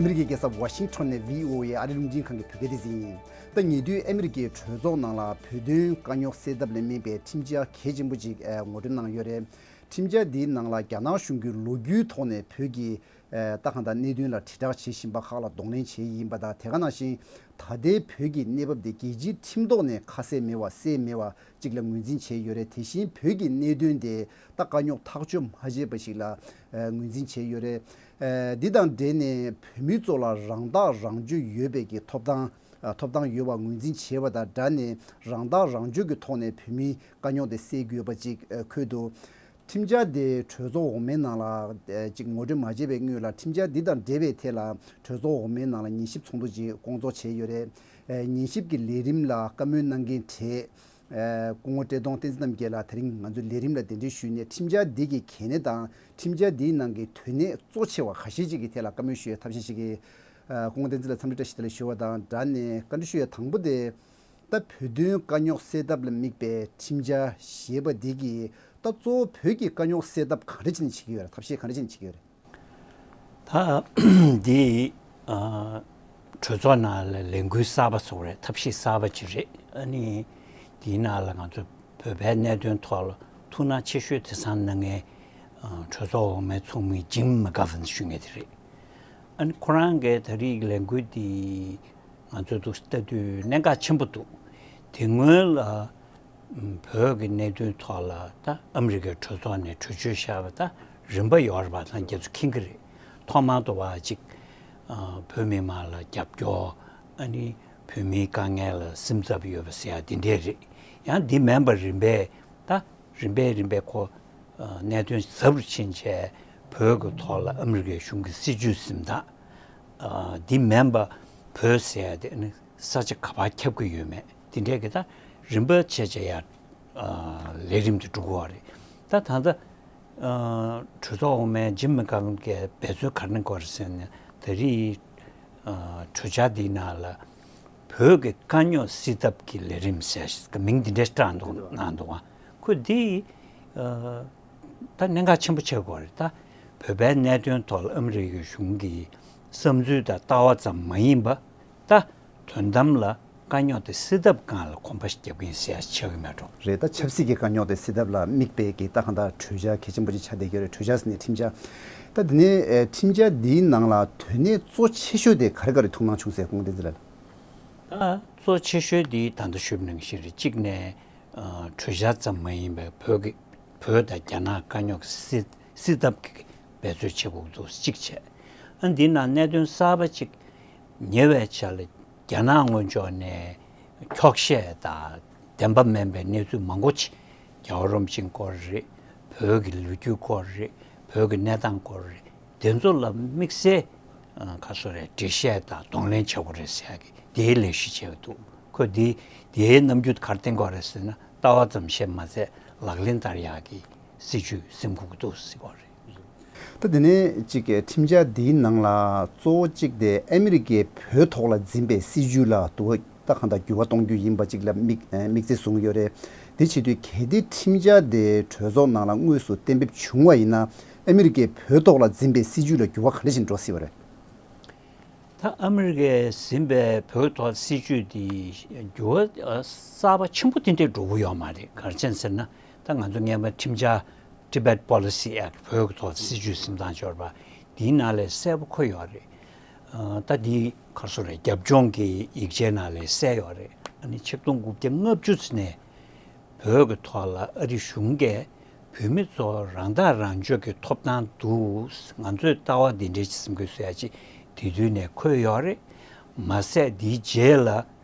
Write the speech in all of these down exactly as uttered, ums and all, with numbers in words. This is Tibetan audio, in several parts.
ཨ་མི་རི་ཀའི་རྒྱལ་ས་ཝ་ཤིང་ཊོན་ནས་བྷི་ཨོ་ཨེ་ཨ་རིའི་རླུང་འཕྲིན་ཁང་གི་བོད་སྐད་སྡེ་ཚན་ཡིན། ད་ཉེ་དུས་ཨ་མི་རི་ཀའི་གྲོས་ཚོགས་ནང་ལ་བོད་དོན་དཀའ་རྙོག་སེལ་ཐབས་ལ་དམིགས་པའི་ཁྲིམས་འཆར་གལ་ཆེན་པོ་ཅིག་ཨ་ངོ་སྤྲོད་གནང་ཡོད་རེད། ཁྲིམས་འཆར་འདིའི་ནང་ལ་རྒྱ་ནག་གཞུང་གིས་ལོ་རྒྱུས་ཐོག་ནས་བོད་ཀྱི་ཨ་ད་གང་ལྟར་གནད་དོན་ལ་དྲིལ་བསྒྲགས་བྱེད་བཞིན་པ་ཁག་ལ་གདོང་ལེན་བྱས་ཡིན་པ་དང་། དེ་ག་ནང་བཞིན་ད་ལྟའི་བོད་ཀྱི་གནས་བབ་དེ་རྒྱལ་སྤྱིའི་ཁྲིམས་ཐོག་ནས་ཁ་གསལ་མེད་པ་གསལ་མེད་པ་ཅིག་ལ་ངོས་འཛིན་བྱས་ཡོད་རེད། དེ་བཞིན་བོད་ཀྱི་གནད་དོན་དེ་ད་དཀའ་རྙོག་ཐག་གཅོད་མ་བྱས་པ་ཞིག་ལ་ཨ་ངོས་འཛིན་བྱས་ཡོད་རེད། ཨ་འདི་དང་འབྲེལ་ནས་བོད་མི་ཚོ་ལ་རང་ཐག་རང་གཅོད་ཡོད་པའི་གི་ཐོབ་ཐང་ཨ་ཐོབ་ཐང་ཡོད་པ་ངོས་འཛིན་བྱས་པ་དང་སྦྲགས་ནས། རང་ཐག་རང་གཅོད་ཀྱི་ཐོག་ནས་བོད་མིའི་དཀའ་རྙོག་དེ་སེལ་དགོས་པ་ཅིག་ཨ་འཁོད་འདུག་ཁྲིམས་འཆར་དེ་གྲོས་ཚོགས་འོག་མའི་ནང་ལ་ཨ་ཅིག་ངོ་སྤྲོད་མ་བྱས་པའི་སྔོན་ལ། ཁྲིམས་འཆར་འདི་དང་འབྲེལ་བའི་ཐད་ལ་གྲོས་ཚོགས་འོག་མའི་ནང་ལ་ཉན་ཞིབ་ཚོགས་འདུ་ཅིག་བསྐོང་ཚོགས་བྱས་ཡོད་རེད། ཨ་ཉན་ཞིབ་ཀྱི་ལས་རིམ་ལ་བཀའ་མོལ་གནང་མཁན་གྲས་ཨ་སྐུ་ངོ་བཀྲས་མཐོང་བསྟན་འཛིན་རྣམ་རྒྱལ་ལགས་དེ་རིང་ང་ཚོའི་ལས་རིམ་ལ་གདན་འདྲེན་ཞུས་ནས། ཁྲིམས་འཆར་འདི་གི་གལ་གནད་དང་ཁྲིམས་འཆར་འདིའི་ནང་གི་དོན་གནད་གཙོ་ཆེ་བ་ཁ་ཤས་ཅིག་གི་ཐད་ལ་བཀའ་མོལ་ཞུ་ཡའི་ཐབས་ཤེས་ཤིག་གི་ཨ་སྐུ་ངོ་བསྟན་འཛིན་ལགས་འཚམས་འདྲི་བཀྲ་ཤིས་བདེ་ལེགས་ཞུ་བ་དང་སྦྲགས་ནས། བཀའ་འདྲི་ཞུ་ཡ་དང་པོ་དེ། ད་བོད་དོན་དཀའ་རྙོག་སེལ་ཐབས་ལ་དམིགས་པའི་ཁྲིམས་འཆར་ཞེས་པ་འདི་གིས་ད་གཙོ་བོ་བོད་ཀྱི་དཀའ་རྙོག་སེལ་ཐབས་ག་འདྲ་བྱས་ནས་བྱེད་ཀྱི་ཡོད་རེད། ཐབས་ཤེས་ག་འདྲ་བྱས་ནས་བྱེད་ཀྱི་ཡོད་རེད། ད་འདི་ཨ་གྲོས་ཚོགས་ནང་ལ་ལས་འགུལ་གསར་པ་ཟེར་དགོས་རེད། ཐབས་ཤེས་གསར་པ་ཅིག་རེད། ཨ་ནི་འདིའི་ནང་ལ་ང་ཚོ་བོད་པའི་གནད་དོན་ཐོག་ལ་ཐུགས་སྣང་ཆེ་ཤོས་དེང་སང་གནང་མཁན་ཨ་གྲོས་ཚོགས་འོག་མའི་ཚོགས་མི་ཇིམ་མེག་གྷོ་ཝན་ཞུ་མཁན་དེ་རེད། ཨ་ནི་ཁོ་རང་གིས་ད་རེས་ལས་འགུལ་འདི་ང་ཚོ་འདུག་ལྟ་དུས་གནད་འགག་ཆེན་པོ་འདུག་དེ་སྔོན་ལ་ཨམ་བོད་ཀྱི་གནད་དོན་ཐོག་ལ་ད་ཨ་མི་རི་ཀའི་གྲོས་ཚོགས་ནས་གྲོས་ཆོད་བཞག་པ་ད་རིམ་པ་ཡོད་རེད་པ། ལྷན་རྒྱས་ཚོ་མཁྱེན་གྱི་རེད། ཐོག་མར་དུ་བ་ཅིག་ཨ་བོད་མི་མང་ལ་རྒྱབ་སྐྱོར། ཨ་ནི་བོད་མིའི་དཀའ་ངལ་ལ་སེམས་འཚབ་ཡོད་པ་ཟེར་ཡ་འདི་འདྲས་རེད། ཡང་འདི་མིན་པ་རིམ་པས་ད་རིམ་པས་རིམ་པས་ཁོ་ཨ་གནད་དོན་ཟབ་རུ་ཕྱིན་བྱས། བོད་ཀྱི་ཐོག་ལ་ཨ་མི་རི་ཀའི་གཞུང་གི་སྲིད་བྱུས་འཛིན་སྟངས་ཨ་འདི་མིན་པ་བོད་ཟེར་ཡ་དེ་ནི་ས་ཆ་ག་པར་ཁྱབ་ཀྱི་ཡོད་མེད་དེ་འདྲས་ཀྱི་ད་རིམ་པ་བྱས་བྱས་ཡ་ཨ་ལས་རིམ་དེ་འགྲོ་གི་ཡོད་རེད། ད་ད་ལྟ་ཨ་གྲོས་ཚོགས་འོག་མའི་ཇིམ་མེག་གྷོ་ཝན་གྱིས་འབད་རྩོལ་ག་རེ་གནང་གི་ཡོད་རེད་ཟེར་ན། ད་རེས་ཨ་གྲོས་འཆར་འདིའི་ནང་ལ་བོད་ཀྱི་དཀའ་རྙོག་སེལ་ཐབས་ཀྱི་ལས་རིམ་ཟེར་མིང་འདི་འདྲ་བཏགས་འདུག་གནང་འདུག་ག་ཁོ་འདི་ཨ་ད་གནད་འགག་ཆེན་པོ་ཆགས་ཀྱི་ཡོད་རེད། ད་བོད་པའི་གནད་དོན་ཐོག་ལ་ཨ་མི་རི་ཀའི་གཞུང་གི་བསམ་ཚུལ་དང་ལྟ་བ་ཙམ་མ་ཡིན་པ། ད་དོན་དམ་ལ་དཀའ་རྙོག་དེ་སེལ་ཐབས་སྒང་ལ་གོམ་པ་རྒྱབ་མཁན་ཟེར་ཡ་ཆགས་ཀྱི་མེད་འགྲོ། རེད། ད་ཆབ་སྲིད་ཀྱི་དཀའ་རྙོག་དེ་སེལ་ཐབས་ལ་དམིགས་པའི་གི་ད་གང་ལྟར་གྲོས་འཆར་གལ་ཆེན་པོ་ཅིག་ཆགས་བསྡད་ཀྱི་ཡོད་རེད། གྲོས་འཆར་ཟེར་ནས་ཁྲིམས་འཆར། ད་དེ་ནས་ཨེ་ཁྲིམས་འཆར་འདིའི་ནང་ལ་དོན་གནད་གཙོ་ཆེ་ཤོས་དེ་ག་རེ་ག་རེ་ཐུགས་སྣང་བྱུང་ཟེར་སྐུ་ངོ་བསྟན་འཛིན་ལགས། ད་གཙོ་ཆེ་ཤོས་འདི་ད་ལྟ་ཞུས་པ་ནང་བཞིན་རེད། གཅིག་ནས་ཨ་གྲོས་འཆར་ཙམ་མ་ཡིན་པའི་བོད་ཀྱི་བོད་དང་རྒྱ་ནག་དཀའ་རྙོག་སེལ་སེལ་ཐབས་ཀྱི་འབད་རྩོལ་བྱེད་དགོས་འདུག་གཅིག་བྱས། ཨ་འདི་ནང་གནད་དོན་གསར་པ་གཅིག་ཉེ་བའི་ཆར་ལ་རྒྱ་ནག་ངོས་ཕྱོགས་ནས་འཁྱོག་བཤད་དང་བདེན་པ་མིན་པའི་གནས་ཚུལ་མང་པོ་ཅིག་རྒྱལ་བ་རིན་པོ་ཆེའི་སྐོར་རེད། བོད་ཀྱི་ལོ་རྒྱུས་སྐོར་རེད། བོད་ཀྱི་གནས་སྟངས་སྐོར་རེད། དེ་ཚོ་ལ་དམིགས་བསལ་ཨ་ག་སོ་རེད། འགྲེལ་བཤད་དང་གདོང་ལེན་བྱེད་དགོས་རེད་ཟེར་ཡ་གི་དེའི་ལས་གཞི་བྱས་འདུག་ཁོས་དེ་དེའི་རྣམ་འགྱུར་ག་རེ་བསྟན་དགོས་རེད་ཟེར་ན། ལྟ་བ་ཙམ་བཤད་མ་ཚད་ལག་ལེན་བསྟར་ཡག་གི་སྲིད་ཇུས་སེམས་ཁུར་གྱི་འདུག་ཟེར་གྱི་ཡོད་རེད། ད་དེ་ནས་གཅིག་གི་ཁྲིམས་འཆར་འདིའི་ནང་ལ་གཙོ་བོ་གཅིག་དེ་ཨ་མི་རི་ཀས་བོད་ཐོག་ལ་འཛིན་པའི་སྲིད་ཇུས་ལ་དུ་ད་གང་ལྟར་འགྱུར་བ་གཏོང་རྒྱུ་ཡིན་པ་གཅིག་ལ་དམིགས་དམིགས་བསལ་བཟུང་ཡོད་རེད། དེ་བྱེད་དུས་གལ་ཏེ་ཁྲིམས་འཆར་དེ་གྲོས་ཚོགས་ནང་ལ་དངོས་སུ་གཏན་འབེབས་བྱུང་བ་ཡིན་ན། ཨ་མི་རི་ཀས་བོད་ཐོག་ལ་འཛིན་པའི་སྲིད་ཇུས་ལ་འགྱུར་བ་ག་འདྲ་ཞིག་འགྲོ་སྲིད་པ་རེད། ད་ཨ་མི་རི་ཀས་ཟིན་པའི་བོད་ཐོག་སྲིད་ཇུས་འདི་འགྱུར་བ་ཨ་གསར་པ་ཆེན་པོ་དེ་འདྲས་འགྲོ་གི་ཡོད་མ་རེད། ག་རེ་བྱས་ཟེར་ན། ད་ང་ཚོ་སྔོན་མ་ཁྲིམས་འཆར་Tibet Policy Act བོད་ཀྱི་ཐོག་སྲིད་ཇུས་འཛིན་སྟངས་སྦྱོར་བ་འདིའི་ནང་ལ་གསལ་པོ་འཁོད་ཡོད་རེད། ཨ་ད་འདི་ག་རེ་ཟེར་རེད། རྒྱབ་ལྗོངས་ཀྱི་ཡིག་ཆའི་ནང་ལ་གསལ་ཡོད་རེད། ཨ་ནི་ཆིག་སྟོང་དགུ་བརྒྱ་ལྔ་བཅུ་ནས་བོད་ཀྱི་ཐོག་ལ་ཨ་རི་གཞུང་གིས་བོད་མི་ཚོར་རང་ཐག་རང་གཅོད་ཀྱི་ཐོབ་ཐང་འདུག་ང་ཚོས་ལྟ་བ་འདི་འདྲའི་ཅིག་འཛིན་དགོས་ཟེར་ཡ་ཅིག་དེ་དུས་ནས་འཁོད་ཡོད་རེད། མ་ཟད་དེའི་རྗེས་ལ་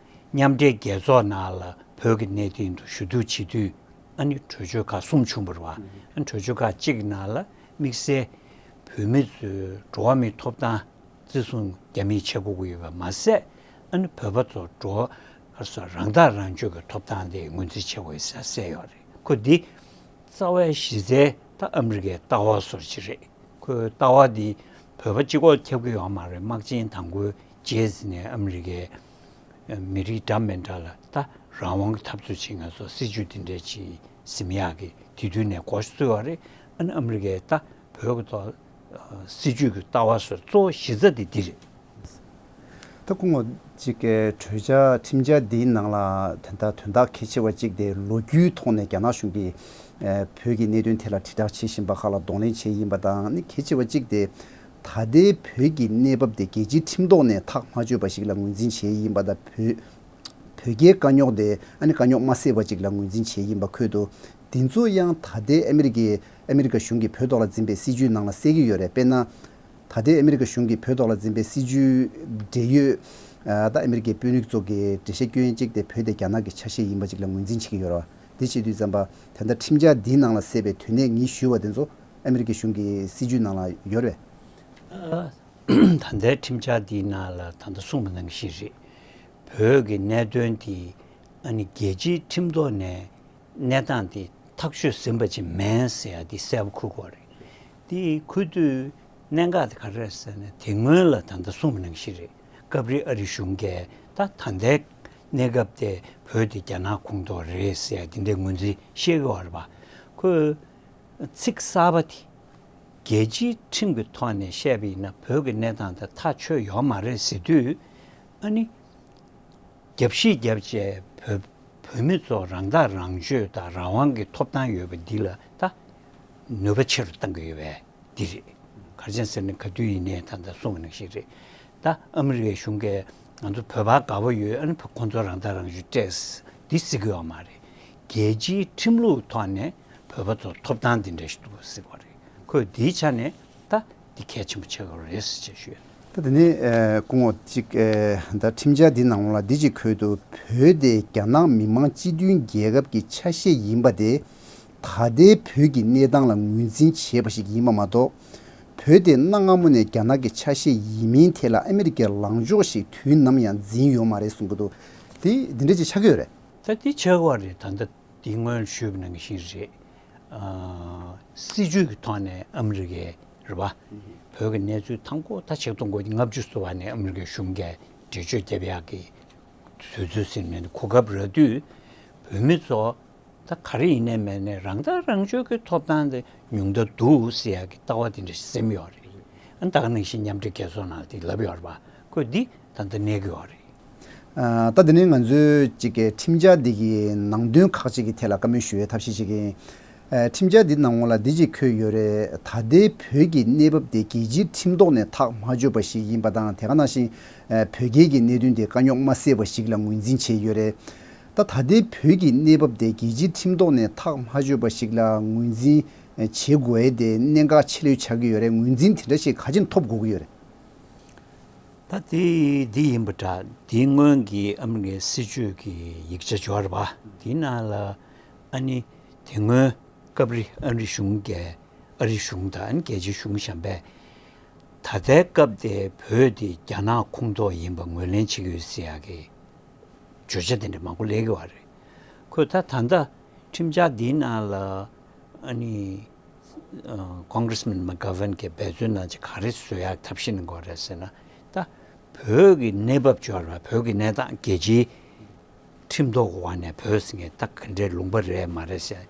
མཉམ་འབྲེལ་རྒྱལ་ཚོགས་ནང་ལ་བོད་ཀྱི་གནད་དོན་དུ་ཞུ་གཏུག་བྱེད་དུས། ཨ་ནི་གྲོས་ཆོད་ཁག་གསུམ་བྱུང་བ་རེད་བ། ཨ་ནི་གྲོས་ཆོད་ཁག་གཅིག་གི་ནང་ལ་དམིགས་བསལ་བོད་མི་ཚོའི་འགྲོ་བ་མིའི་ཐོབ་ཐང་བརྩི་སྲུང་རྒྱ་མིས་བྱེད་དགོས་ཀྱི་ཡོད་པ་མ་ཟད། ཨ་ནི་བོད་པ་ཚོ་འགྲོ་བ་སོ་རང་ཐག་རང་གཅོད་ཀྱི་ཐོབ་ཐང་དེ་ངོས་འཛིན་བྱེད་དགོས་ཟེར་གསལ་ཡོད་རེད། ཁོ་འདི་རྩ་བའི་གཞི་རྩའི་ད་ཨ་མི་རི་ཀའི་ལྟ་བ་སོར་ཅིག་རེད། ཁོའི་ལྟ་བ་འདི་བོད་པ་གཅིག་པོ་ཁྱབ་ཀྱི་ཡོད་མ་རེད། དམག་ཆེན་དང་པོའི་རྗེས་ནས་ཨ་མི་རི་ཀའི་མི་རིགས་འདྲ་མི་འདྲ་ལ་ད་རང་དབང་གི་འཐབ་རྩོད་བྱེད་མཁན་ཚོ་སྲིད་ཇུས་འདི་འདྲ་ཅིག་འཛིན་ཡག་གི་དེ་དུས་ནས་འགོ་བཙུགས་པ་རེད། ཨ་ནི་ཨ་མི་རི་ཀའི་ད་བོད་ཀྱི་ཐོག་སྲིད་ཇུས་ཀྱི་ལྟ་བ་སོགས་གཙོ་བོ་གཞི་རྩ་དེ་འདི་རེད། ད་སྐུ་ངོ་ཅིག་གི་གྲོས་འཆར་ཁྲིམས་འཆར་འདིའི་ནང་ལ་ད་ལྟ་དོན་དག་གལ་ཆེ་བ་གཅིག་དེ་ལོ་རྒྱུས་ཐོག་ནས་རྒྱ་ནག་གཞུང་གིས་ཨ་བོད་ཀྱི་གནད་དོན་ཐད་ལ་དྲིལ་བསྒྲགས་བྱེད་བཞིན་པ་ཁག་ལ་གདོང་ལེན་བྱས་ཡིན་པ་དང་ནི། གལ་ཆེ་བ་གཅིག་དེ་ད་ལྟའི་བོད་ཀྱི་གནས་བབ་དེ་རྒྱལ་སྤྱིའི་ཁྲིམས་ཐོག་ནས་ཐག་མ་ཆོད་པ་ཞིག་ལ་ངོས་འཛིན་བྱས་ཡིན་པ་དང་། བོད་བོད་རྒྱའི་དཀའ་རྙོག་དེ་ཨ་ནི་དཀའ་རྙོག་མ་སེལ་བ་ཅིག་ལ་ངོས་འཛིན་བྱས་ཡིན་པ་འཁོད་འདུག་དེ་ཚོ་ཡང་ད་ལྟའི་ཨ་མི་རི་ཀའི་ཨ་མི་རི་ཀ་གཞུང་གིས་བོད་ཐོག་ལ་འཛིན་པའི་སྲིད་བྱུས་ནང་ལ་གསལ་གྱི་ཡོད་རེད། དཔེར་ན། ད་ལྟའི་ཨ་མི་རི་ཀ་གཞུང་གིས་བོད་ཐོག་ལ་འཛིན་པའི་སྲིད་བྱུས་འབྲེལ་ཡོད། ཨ་ད་ཨ་མི་རི་ཀའི་དཔོན་རིགས་ཚོ་གིས་འགྲེལ་བཤད་སྐྱོན་གཅིག་དེ་བོད་དེ་རྒྱ་ནག་གི་ཆ་ཤས་ཡིན་པ་ཅིག་ལ་ངོས་འཛིན་བྱེད་ཀྱི་ཡོད་རེད་བ། དེ་བྱེད་དུས་ཙམ་པ་ད་ལྟ་ཁྲིམས་འཆར་འདིའི་ནང་ལ་གསལ་བའི་དོན་གནད་ངས་ཞུས་པ་དེ་ཚོ་ཨ་མི་རི་ཀའི་གཞུང་གི་སྲིད་བྱུས་ནང་ལ་ཡོད་རེད། ད་ལྟའི་ཁྲིམས་འཆར་འདིའི་ནང་ལ་ད་ལྟ་གསུངས་པ་ནང་བཞིན་རེད། བོད་ཀྱི་གནད་དོན་འདི་ཨ་ནི་རྒྱལ་སྤྱིའི་ཁྲིམས་ཐོག་ནས་གནས་སྟངས་དེ་ཐག་གཅོད་ཟིན་པ་ཅིག་མིན་ཟེར་ཡ་དེ་གསལ་པོ་འཁོད་དགོས་རེད། དེ་འཁོད་དུས་གནད་འགག་དེ་ག་རེ་རེད་ཟེར་ན། དེ་སྔོན་ལ་ད་ལྟ་གསུངས་པ་ནང་བཞིན་རེད། སྐབས་རེ་ཨ་རི་གཞུང་གིས་ད་ད་ལྟའི་གནས་སྐབས་དེ་བོད་དེ་རྒྱ་ནག་ཁོངས་གཏོགས་རེད་ཟེར་ཡ་དེ་འདྲའི་ངོས་འཛིན་བཤད་ཀྱི་ཡོད་རེད་པ། ཁོས་ཚིག་གསར་པ་དེ་རྒྱལ་སྤྱིའི་ཁྲིམས་ཀྱི་ཐོག་ནས་བཤད་པ་ཡིན་ན་བོད་ཀྱི་གནས་སྟངས་དེ་ཐག་ཆོད་ཡོད་མ་རེད་ཟེར་དུས། ཨ་ནི། རྒྱབ་བཤིག་བརྒྱབ་བྱས་བོད་བོད་མི་ཚོ་རང་ཐག་རང་གཅོད་དང་རང་དབང་གི་ཐོབ་ཐང་ཡོད་པ་འདི་ལ་ད་ནུས་པ་ཆེ་རུ་བཏང་གི་ཡོད་པས་འདི་རེད། ག་རེ་བྱས་ཟེར་ན་ག་དུས་ཡིན་ནའི་ད་ལྟ་གསུངས་པ་ནང་བཞིན་རེད། ད་ཨ་མི་རི་ཀའི་གཞུང་གིས་ང་ཚོ་བོད་པ་དགའ་པོ་ཡོད། ཨ་ནི་ཁོང་ཚོ་རང་ཐག་རང་གཅོད་སྤྲད་འདི་ཟེར་གི་ཡོད་མ་རེད། རྒྱལ་སྤྱིའི་ཁྲིམས་ལུགས་ཐོག་ནས་བོད་པ་ཚོ་ཐོབ་ཐང་འདི་འདྲ་ཞིག་འདུག་ཟེར་བ་རེད། ཁོས་འདིའི་ཆ་ནས་ད་འདི་གལ་ཆེན་པོ་ཆགས་ཀྱི་རེད་ཟེར་བྱས་ཞུས། ད་དེ་ནས་ཨ་སྐུ་ངོ་གཅིག་ཨ་ད་ཁྲིམས་འཆར་འདི་ནང་ལ་འདི་གཅིག་འཁོད་འདུག་བོད་དེ་རྒྱ་ནག་མི་དམངས་སྤྱི་མཐུན་རྒྱལ་ཁབ་ཀྱི་ཆ་ཤས་ཡིན་པ་དེ་ད་ལྟའི་བོད་ཀྱི་གནས་སྟངས་ལ་ངོས་འཛིན་བྱས་པ་ཞིག་ཡིན་པ་མ་གཏོགས། བོད་དེ་གནའ་སྔ་མོ་ནས་རྒྱ་ནག་གི་ཆ་ཤས་ཡིན་མིན་ཐད་ལ་ཨ་མི་རི་ཀས་ལངས་ཕྱོགས་ཤིག་དུས་ནམ་ཡང་འཛིན་ཡོད་མ་རེད་གསུང་གི་འདུག་དེ་འདི་འདྲ་ཅིག་ཆགས་ཀྱི་ཡོད་རེད། ད་འདི་ཆགས་པ་རེད། ད་ལྟ་འདི་སྔོན་ཞུས་པ་ནང་བཞིན་རེད། ཨ་སྲིད་ཇུས་ཀྱི་ཐོག་ནས་ཨ་མི་རི་ཀས་རེད་པ། བོད་ཀྱི་གནས་ཚུལ་དང་པོ་ད་ཆིག་སྟོང་དགུ་བརྒྱ་ལྔ་བཅུ་ཙམ་པ་ནས་ཨ་མི་རི་ཀའི་གཞུང་གིས་འགྲེལ་བརྗོད་བརྒྱབ་ཡག་གི་དུས་ཚོད་ཟིན་ནས་གོ་སྐབས་རག་དུས་བོད་མི་ཚོ་ད་ག་རེ་ཡིན་ནའི་མིན་ནའི་རང་ཐག་རང་གཅོད་ཀྱི་ཐོབ་ཐང་དེ་ཉུང་མཐའ་འདུག་ཟེར་ཡག་གི་ལྟ་བ་དེ་འདྲ་ཞིག་སེམས་ཡོད་རེད། ཨ་ད་ག་ནང་བཞིན་མཉམ་འབྲེལ་རྒྱལ་ཚོགས་ནང་དེ་ལབ་ཡོད་རེད་པ། ཁོས་འདི་ད་ལྟ་གནས་ཀྱི་ཡོད་རེད། ཨ་ད་དེ་ནས་ང་ཚོས་གཅིག་གི་ཁྲིམས་འཆར་འདི་གི་ནང་དོན་ཁག་ཅིག་གི་ཐད་ལ་བཀའ་མོལ་ཞུ་བའི་ཐབས་ཤེས་ཤིག་ཡིན། ཨ་ཁྲིམས་འཆར་འདི་ནང་ལོགས་ལ་འདི་གཅིག་འཁོད་ཡོད་རེད། ད་ལྟའི་བོད་ཀྱི་གནས་བབ་དེ་རྒྱལ་སྤྱིའི་ཁྲིམས་ཐོག་ནས་ཐག་མ་ཆོད་པ་ཞིག་ཡིན་པ་དང་། དེ་ག་ནང་བཞིན་ཨ་བོད་རྒྱའི་གི་གནད་དོན་དེ་དཀའ་རྙོག་མ་སེལ་བ་ཞིག་ལ་ངོས་འཛིན་བྱས་ཡོད་རེད། ད་ད་ལྟའི་བོད་ཀྱི་གནས་བབ་དེ་རྒྱལ་སྤྱིའི་ཁྲིམས་ཐོག་ནས་ཐག་མ་ཆོད་པ་ཞིག་ལ་ངོས་འཛིན་བྱེད་དགོས་ཡས་དེ་གནད་འགག་ཆེ་ལོས་ཆགས་ཀྱི་ཡོད་རེད། ངོས་འཛིན་དེ་འདྲ་ཞིག་ག་ཅིན་ཐོབ་དགོས་ཀྱི་ཡོད་རེད། ད་དེ་འདི་ཡིན་པ་འདྲ། དེ་སྔོན་གྱི་ཨ་མི་རི་ཀའི་སྲིད་བྱུས་ཀྱི་ཡིག་ཆ་འབྱོར་བ་དེའི་ནང་ལ་ཨ་ནི་དེ་སྔོན་སྐབས་རེ་ཨ་རི་གཞུང་གིས་ཨ་རི་གཞུང་དང་ཨ་ནི་རྒྱལ་སྤྱིའི་གཞུང་གཞན་པས་ད་ལྟའི་སྐབས་དེ་བོད་དེ་རྒྱ་ནག་ཁོངས་གཏོགས་ཡིན་པ་ངོས་ལེན་བྱེད་ཀྱི་ཡོད་ཟེར་ཡག་གི་བརྗོད་བྱ་དེ་འདྲ་མང་པོ་སླེབས་ཀྱི་ཡོད་རེད། ཁོས་ད་ད་ལྟ་ཁྲིམས་འཆར་འདིའི་ནང་ལ་ཨ་ནི་ཨ་Congressman McGovern་གྱིས་འབད་བརྩོན་གནང་ཆེད་ག་རེ་བཟོ་ཡག་ཐབས་ཤེས་གནང་གི་ཡོད་རེད་ཟེར་ན། ད་བོད་ཀྱི་གནས་བབ་འབྱོར་བ། བོད་ཀྱི་གནས་སྟངས་རྒྱལ་སྤྱིའི་ཁྲིམས་ཐོག་འོག་ནས་བོད་ཟེར་མཁན་ད་ག་འདྲའི་ལུང་པ་རེད་མ་རེད་ཟེར།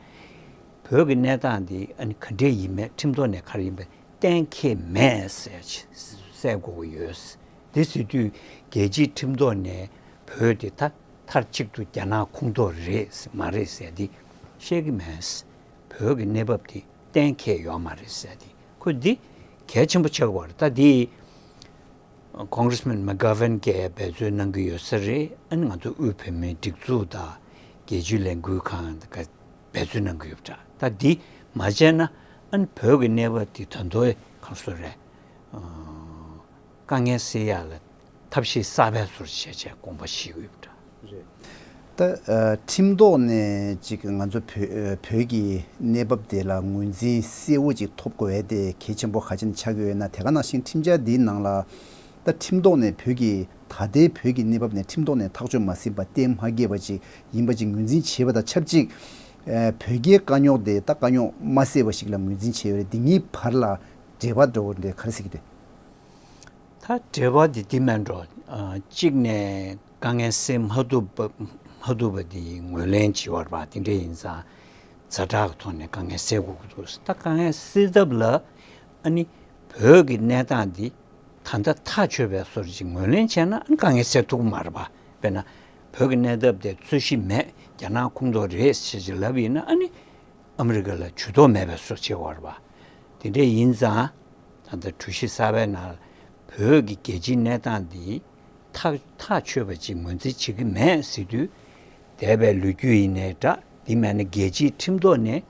བོད་ཀྱི་གནས་སྟངས་འདི་ཨ་ནི་ག་འདྲའི་ཡིན་མིན་ཁྲིམས་ཐོག་ནས་ག་རེ་ཡིན་པ་གཏན་འཁེལ་མེད་ཟེར་གསལ་དགོས་ཀྱི་ཡོད། དེ་ཟེར་དུས་རྒྱལ་སྤྱིའི་ཁྲིམས་ཐོག་ནས་བོད་དེ་ད་མཐའ་གཅིག་ཏུ་རྒྱ་ནག་ཁོངས་གཏོགས་རེད་མ་རེད་ཟེར་དེ་བཤད་ཀྱི་མེད། བོད་ཀྱི་གནས་བབ་དེ་གཏན་འཁེལ་ཡོད་མ་རེད་ཟེར་དེ། ཁོ་འདི་གལ་ཆེན་པོ་ཆགས་པ་རེད། ད་འདི་Congressman McGovern་གིས་འབད་བརྩོན་གནང་གི་ཡོད་ས་རེད། ཨ་ནི་ང་ཚོ་དབུས་བོད་མིའི་སྒྲིག་འཛུགས་དང་རྒྱལ་སྤྱིའི་ལས་འགུལ་ཁང་དང་འབད་བརྩོན་གནང་གི་ཡོད་པ་འདྲ། ད་འདི་མ་བྱས་ན་ཨ་ནི་བོད་ཀྱི་གནས་བབ་འདི་ད་དུང་ག་རེ་ཟེར་རེད། ཨ་དཀའ་ངལ་སེལ་ཡག་ལ་ཐབས་ཤེས་གསར་པའི་བཟོ་འདྲ་བྱས་བྱས་དགོངས་པ་བཞེས་ཀྱི་ཡོད་པ་འདྲ། རེད། ད་ཨ་ཁྲིམས་ཐོག་ནས་ཅིག་ང་ཚོ་བོད་ཨ་བོད་ཀྱི་གནས་བབ་དེ་ལ་ངོས་འཛིན་གསལ་བོ་ཅིག་ཐོབ་དགོས་ཡ་དེ་གལ་ཆེན་པོ་ག་ཅིན་ཆགས་ཀྱི་ཡོད་ན། དེ་ག་ནང་བཞིན་ཁྲིམས་འཆར་འདིའི་ནང་ལ་ད་ཁྲིམས་ཐོག་ནས་བོད་ཀྱི་ད་ལྟའི་བོད་ཀྱི་གནས་བབ་ནས་ཁྲིམས་ཐོག་ནས་ཐག་གཅོད་མ་ཟིན་པ་གཏན་མ་འཁེལ་བ་ཅིག་ཡིན་པ་ཅིག་ངོས་འཛིན་བྱས་པ་དང་ཆབས་ཅིག་ཨ་བོད་རྒྱའི་དཀའ་རྙོག་དེ་ད་དཀའ་རྙོག་མ་སེལ་བ་ཞིག་ལ་ངོས་འཛིན་བྱས་ཡོད་རེད། འདི་གཉིས་བར་ལ་འབྲེལ་བ་འདྲ་བོ་འདྲ་ག་རེ་ཟེར་གྱི་འདུག་ད་འབྲེལ་བ་འདི་འདི་མིན་འགྲོ། ཨ་གཅིག་ནས་དཀའ་ངལ་སེལ་མ་ཐུབ་པ་མ་ཐུབ་པ་འདི་ངོས་ལེན་བྱེད་པ་རེད་པ། དེ་འདྲ་ཡིན་ཙང་ཛ་དྲག་གི་ཐོག་ནས་དཀའ་ངལ་སེལ་དགོས་ཀྱི་འདུག་ད་དཀའ་ངལ་སེལ་ཐབས་ལ་ཨ་ནི་བོད་ཀྱི་གནས་སྟངས་འདི་ ད་ལྟ་ཐག་ཆོད་པའི་བཟོ་འདྲ་ཅིག་ངོས་ལེན་བྱས་ན་ཨ་ནི་དཀའ་ངལ་སེལ་ཐུབ་ཀྱི་མ་རེད་པ། དཔེར་ན་བོད་ཀྱི་གནས་སྟངས་དེ་རྩོད་གཞི་མེད། རྒྱ་ནག་ཁོངས་གཏོགས་རེད་ཞེས་ཅིག་ལབ་ཡིན་ན་ཨ་ནི་ཨ་མི་རི་ཀ་ལ་ཇུས་གཏོགས་མེད་པའི་བཟོ་བྱེད་པ་རེད་པ། དེ་འདྲ་ཡིན་ཙང་ད་ལྟ་གྲོས་གཞི་གསར་པའི་ནང་བོད་ཀྱི་རྒྱལ་སྤྱིའི་གནས་སྟངས་འདི་ཐག་ཐག་ཆོད་པ་ཅིག་ངོས་འཛིན་བྱེད་ཀྱི་མེད་ཟེར་དུས། འདས་པའི་ལོ་རྒྱུས་ཡིན་ནའི་འདྲ། འདི་མེད་ན་རྒྱལ་སྤྱིའི་ཁྲིམས་ཐོག་ནས་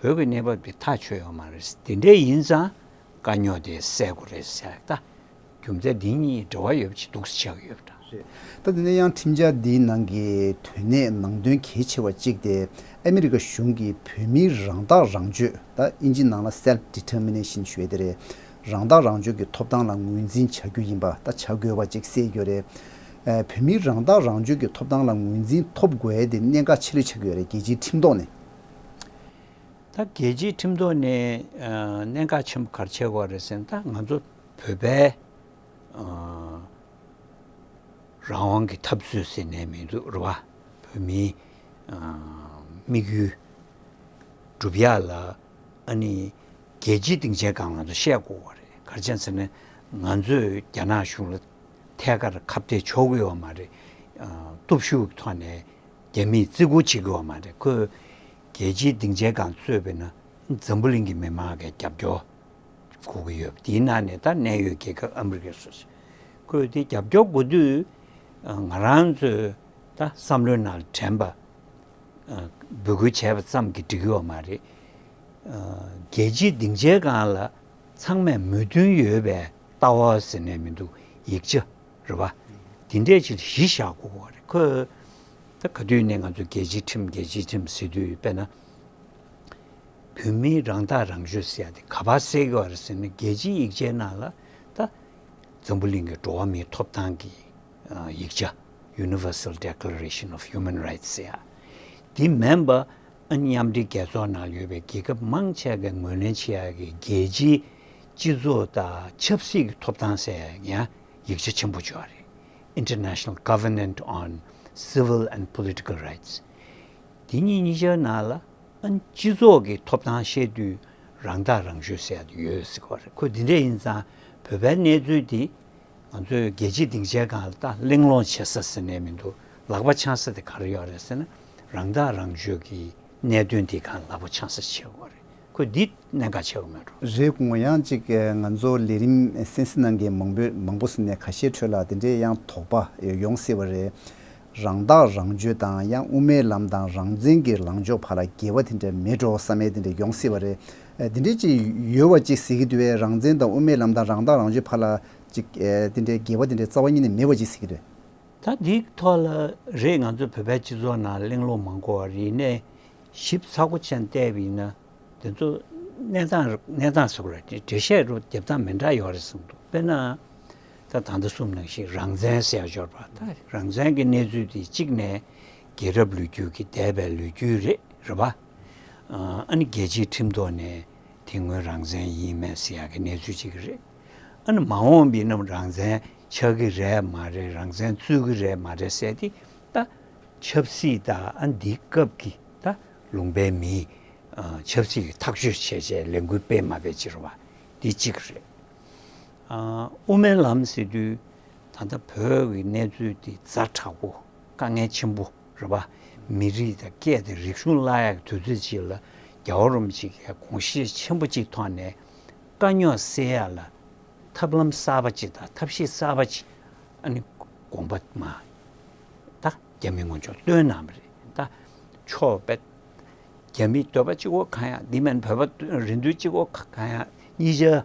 བོད་ཀྱི་གནས་བབ་འདི་ཐག་ཆོད་ཡོད་མ་རེད། དེ་འདྲ་ཡིན་ཙང་དཀའ་རྙོག་དེ་སེལ་དགོས་རེད་ཟེར་ད། རྒྱུ་མཚན་འདི་གཉིས་འབྲེལ་བ་ཡོད་པ་ཅིག་འདུག་སེ་ཆགས་ཀྱི་ཡོད་པ་འདྲ། རེད། ད་དེ་ནས་ཡང་ཁྲིམས་འཆར་འདིའི་ནང་གི་དོན་གནད་ནང་དོན་གལ་ཆེ་བ་གཅིག་དེ་ཨ་མི་རི་ཀ་གཞུང་གིས་བོད་མིའི་རང་ཐག་རང་གཅོད། ད་ཨིན་ཇི་ནང་ལ་self determination ཞུ་ཡ་དེ་རེད། རང་ཐག་རང་གཅོད་ཀྱི་ཐོབ་ཐང་ལ་ངོས་འཛིན་བྱ་རྒྱུ་ཡིན་པ་ད་བྱ་དགོས་པ་ཅིག་གསལ་ཡོད་རེད། ཨ་བོད་མིའི་རང་ཐག་རང་གཅོད་ཀྱི་ཐོབ་ཐང་ལ་ངོས་འཛིན་ཐོབ་དགོས་ཡ་དེ་གནད་འགག་ཆེ་ལོས་ཆགས་ཀྱི་ཡོད་རེད། རྒྱལ་སྤྱིའི་ཁྲིམས་ཐོག་ནས། ད་རྒྱལ་སྤྱིའི་ཁྲིམས་ཐོག་ནས་ཨ་གནད་འགག་ཆེན་པོ་ག་རེ་ཆགས་ཀྱི་ཡོད་རེད་ཟེར་ན། ད་ང་ཚོ་བོད་པའི་ཨ་རང་དབང་གི་འཐབ་རྩོད་ཟེར་ནས་མི་འདུག་རེད་པ། བོད་མིའི་ཨ་དམིགས་ཡུལ་སྒྲུབ་ཡག་ལ་ཨ་ནི་རྒྱལ་སྤྱིའི་སྡིངས་ཆའི་སྒང་ང་ཚོ་བཤད་དགོས་པ་རེད། ག་རེ་བྱས་ཟེར་ན་ང་ཚོས་རྒྱ་ནག་གཞུང་ལ་ཐད་ཀར་ཁ་གཏད་གཅོག་གི་ཡོད་མ་རེད། ཨ་སྟོབས་ཤུགས་ཀྱི་ཐོག་ནས་རྒྱ་མིས་བརྩི་བཀུར་བྱེད་ཀྱི་ཡོད་མ་རེད། ཁོས་རྒྱལ་སྤྱིའི་སྡིངས་ཆའི་སྒང་རྩོད་པ་ཡིན་ན་འཛམ་བུ་གླིང་གི་མི་མང་གིས་རྒྱབ་སྐྱོར་དགོས་ཀྱི་ཡོད། དེའི་ནང་ནས་ད་གནད་ཡོད་རྒྱལ་ཁབ་ཨ་མི་རི་ཀའི་བཟོ་འདྲ། ཁོས་དེ་རྒྱབ་སྐྱོར་དགོས་དུས་ང་རང་ཚོས་ད་བསམ་བློའི་ནང་དྲན་པ་འབོད་སྐུལ་བྱས་པ་ཙམ་གྱིས་འགྲིག་གི་ཡོད་མ་རེད། རྒྱལ་སྤྱིའི་སྡིངས་ཆའི་སྒང་ལ་ཚང་མས་མོས་མཐུན་ཡོད་པའི་ལྟ་བ་ཟེར་ནས་མི་འདུག་ཡིག་ཆ་རེད་པ། དེ་འདྲས་ཅིག་གཞི་བཞག་དགོས་པ་རེད། ཁོས་ད་ག་དུས་ནས་ང་ཚོ་རྒྱལ་སྤྱིའི་ཁྲིམས་རྒྱལ་སྤྱིའི་ཁྲིམས་ཟེར་དུས་དཔེར་ན། བོད་མིའི་རང་ཐག་རང་གཅོད་ཟེར་ཡ་དེ་ག་པར་གསལ་གྱི་ཡོད་རེད་ཟེར་ན། རྒྱལ་སྤྱིའི་ཡིག་ཆའི་ནང་ལ་ད་འཛམ་བུ་གླིང་གི་འགྲོ་བ་མིའི་ཐོབ་ཐང་གི་ཡིག་ཆ། Universal Declaration of Human Rights ཟེར་ཡ། དེ་མིན་པ་ཨ་མཉམ་འབྲེལ་རྒྱལ་ཚོགས་ནང་ཡོད་པའི་རྒྱལ་ཁབ་མང་ཆེ་གིས་ངོས་ལེན་བྱེད་ཡ་གི་རྒྱལ་སྤྱིའི་སྤྱི་ཚོགས་དང་ཆབ་སྲིད་ཀྱི་ཐོབ་ཐང་ཟེར་ཡ་ཡང་ཡིག་ཆ་ཆེན་པོ་ཅིག་ཡོད་རེད། International Covenant on Civil and Political Rights། དེ་གཉིས་གཉིས་ཆའི་ནང་ལ་ཨ་སྤྱི་ཚོགས་ཀྱི་ཐོབ་ཐང་བཤད་དུས་རང་ཐག་རང་གཅོད་ཟེར་ཡ་དེ་ཡོད་ཟེར་གྱི་ཡོད་རེད། ཁོ་འདི་འདྲ་ཡིན་ཙང་བོད་པའི་གནས་ཚུལ་འདི་ང་ཚོས་རྒྱལ་སྤྱིའི་སྡིངས་ཆའི་སྒང་ལ་ད་གླེང་སློང་བྱེད་ས་ཟེར་ནས་མི་འདུག་ལག་པ་འཆང་ས་དེ་ག་རེ་ཡོད་རེད་ཟེར་ན། རང་ཐག་རང་གཅོད་ཀྱི་གནད་དོན་དེའི་སྒང་ལག་པ་འཆང་ས་བྱེད་དགོས་རེད། ཁོས་འདི་གནད་འགག་ཆེ་བ་མེད་འགྲོ། རེད། དགོངས་ཡངས་ཅིག་ང་ཚོ་ལས་རིམ་གསན་གཟིགས་གནང་མཁན་མང་པོས་མང་པོ་ཟེར་ནས་ཁ་ཤས་ཁྲོད་ལ་དེ་འདྲའི་ཡང་དོགས་པ་ཡོང་སྲིད་པ་རེད། རང་ཐག་རང་གཅོད་དང་ཡང་དབུ་མའི་ལམ་དང་རང་བཙན་གྱི་ལངས་ཕྱོགས་བར་ལ་འགལ་བ་དེ་འདྲ་མེད་འགྲོ་བསམ་ཡས་དེ་འདྲ་ཡོང་སྲིད་པ་རེད། ཨ་དེ་འདྲའི་ཅིག་ཡོད་པ་ཅིག་ཟེར་གྱི་འདུག་པས། རང་བཙན་དང་དབུ་མའི་ལམ་དང་རང་ཐག་རང་གཅོད་བར་ལ་ཅིག་ཨ་དེ་འདྲའི་འགལ་བ་དེ་འདྲའི་རྩ་བ་ཉིད་ནས་མེད་པ་ཅིག་ཟེར་གྱི་རེད། ད་འདིའི་ཐོག་ལ་རེད། ང་ཚོ་བོད་པའི་སྤྱི་ཚོགས་ནང་གླེང་སློང་མང་པོ་ཡོད་རེད། ཡིན་ནའི་ཞིབ་ཚགས་པོ་བྱས་བལྟས་པ་ཡིན་ན། དེ་ཚོ་གནས་སྟངས་གནས་སྟངས་སུ་རེད། འགྲེལ་བཤད་རུ་རྒྱབ་སྟངས་མི་འདྲ་ཡོད་རེད་གསུངས་འདུག་དཔེར་ན། ད་ད་ལྟ་གསུངས་ནང་བཞིན་རང་བཙན་ཟེར་ཡ་འབྱོར་བ། ད་རང་བཙན་གྱི་གནས་ཚུལ་དེ་གཅིག་ནས་རྒྱལ་རབས་ལོ་རྒྱུས་ཀྱི་འདས་པའི་ལོ་རྒྱུས་རེད། རེད་པ། ཨ་ནི་རྒྱལ་སྤྱིའི་ཁྲིམས་ཐོག་ནས་དེ་སྔོན་རང་བཙན་ཡིན་མིན་ཟེར་ཡ་གི་གནས་ཚུལ་གཅིག་རེད། ཨ་ནི་མ་འོངས་པའི་ནང་རང་བཙན་ཆགས་ཀྱི་རེད་མ་རེད། རང་བཙན་རྩོད་ཀྱི་རེད་མ་རེད་ཟེར་དེ་ད་ཆབ་སྲིད་དང་ཨ་འདི་སྐབས་ཀྱི་ད་ལུང་པའི་མིའི་ཨ་ཆབ་སྲིད་ཀྱི་ཐག་གཅོད་བྱས་བྱས་ལས་འགུལ་སྤེལ་མ་སྤེལ་ཅིག་རེད་པ། འདི་གཅིག་རེད། ཨ་དབུ་མའི་ལམ་ཟེར་དུས་ད་ལྟ་བོད་ཀྱི་གནས་ཚུལ་འདི་ཛ་དྲག་པོ་དཀའ་ངལ་ཆེན་པོ་རེད་པ། མི་རིགས་དང་སྐད་དང་རིག་གཞུང་བརླག་ཡག་གི་དུས་ཚོད་ཅིག་ལ་རྒྱལ་བ་རིན་པོ་ཆེ་གིས་དགོངས་བཞེད་ཆེན་པོ་ཅིག་ཐོག་ནས་དཀའ་རྙོག་སེལ་ཡག་ལ་ཐབས་ལམ་གསར་པ་ཅིག་དང་ཐབས་ཤེས་གསར་པ་ཅིག་ཨ་ནི་དགོངས་པ་མ་ད་རྒྱ་མི་ངོ་ཅོག་བཏོན་གནང་བ་རེད། ད་ཕྱོགས་པས་རྒྱ་མིའི་འདོད་པ་གཅིག་པོ་གང་ཡང་འདི་མིན་བོད་པ་རེ་འདུན་གཅིག་པོ་གང་ཡང་གཉིས་ཆ་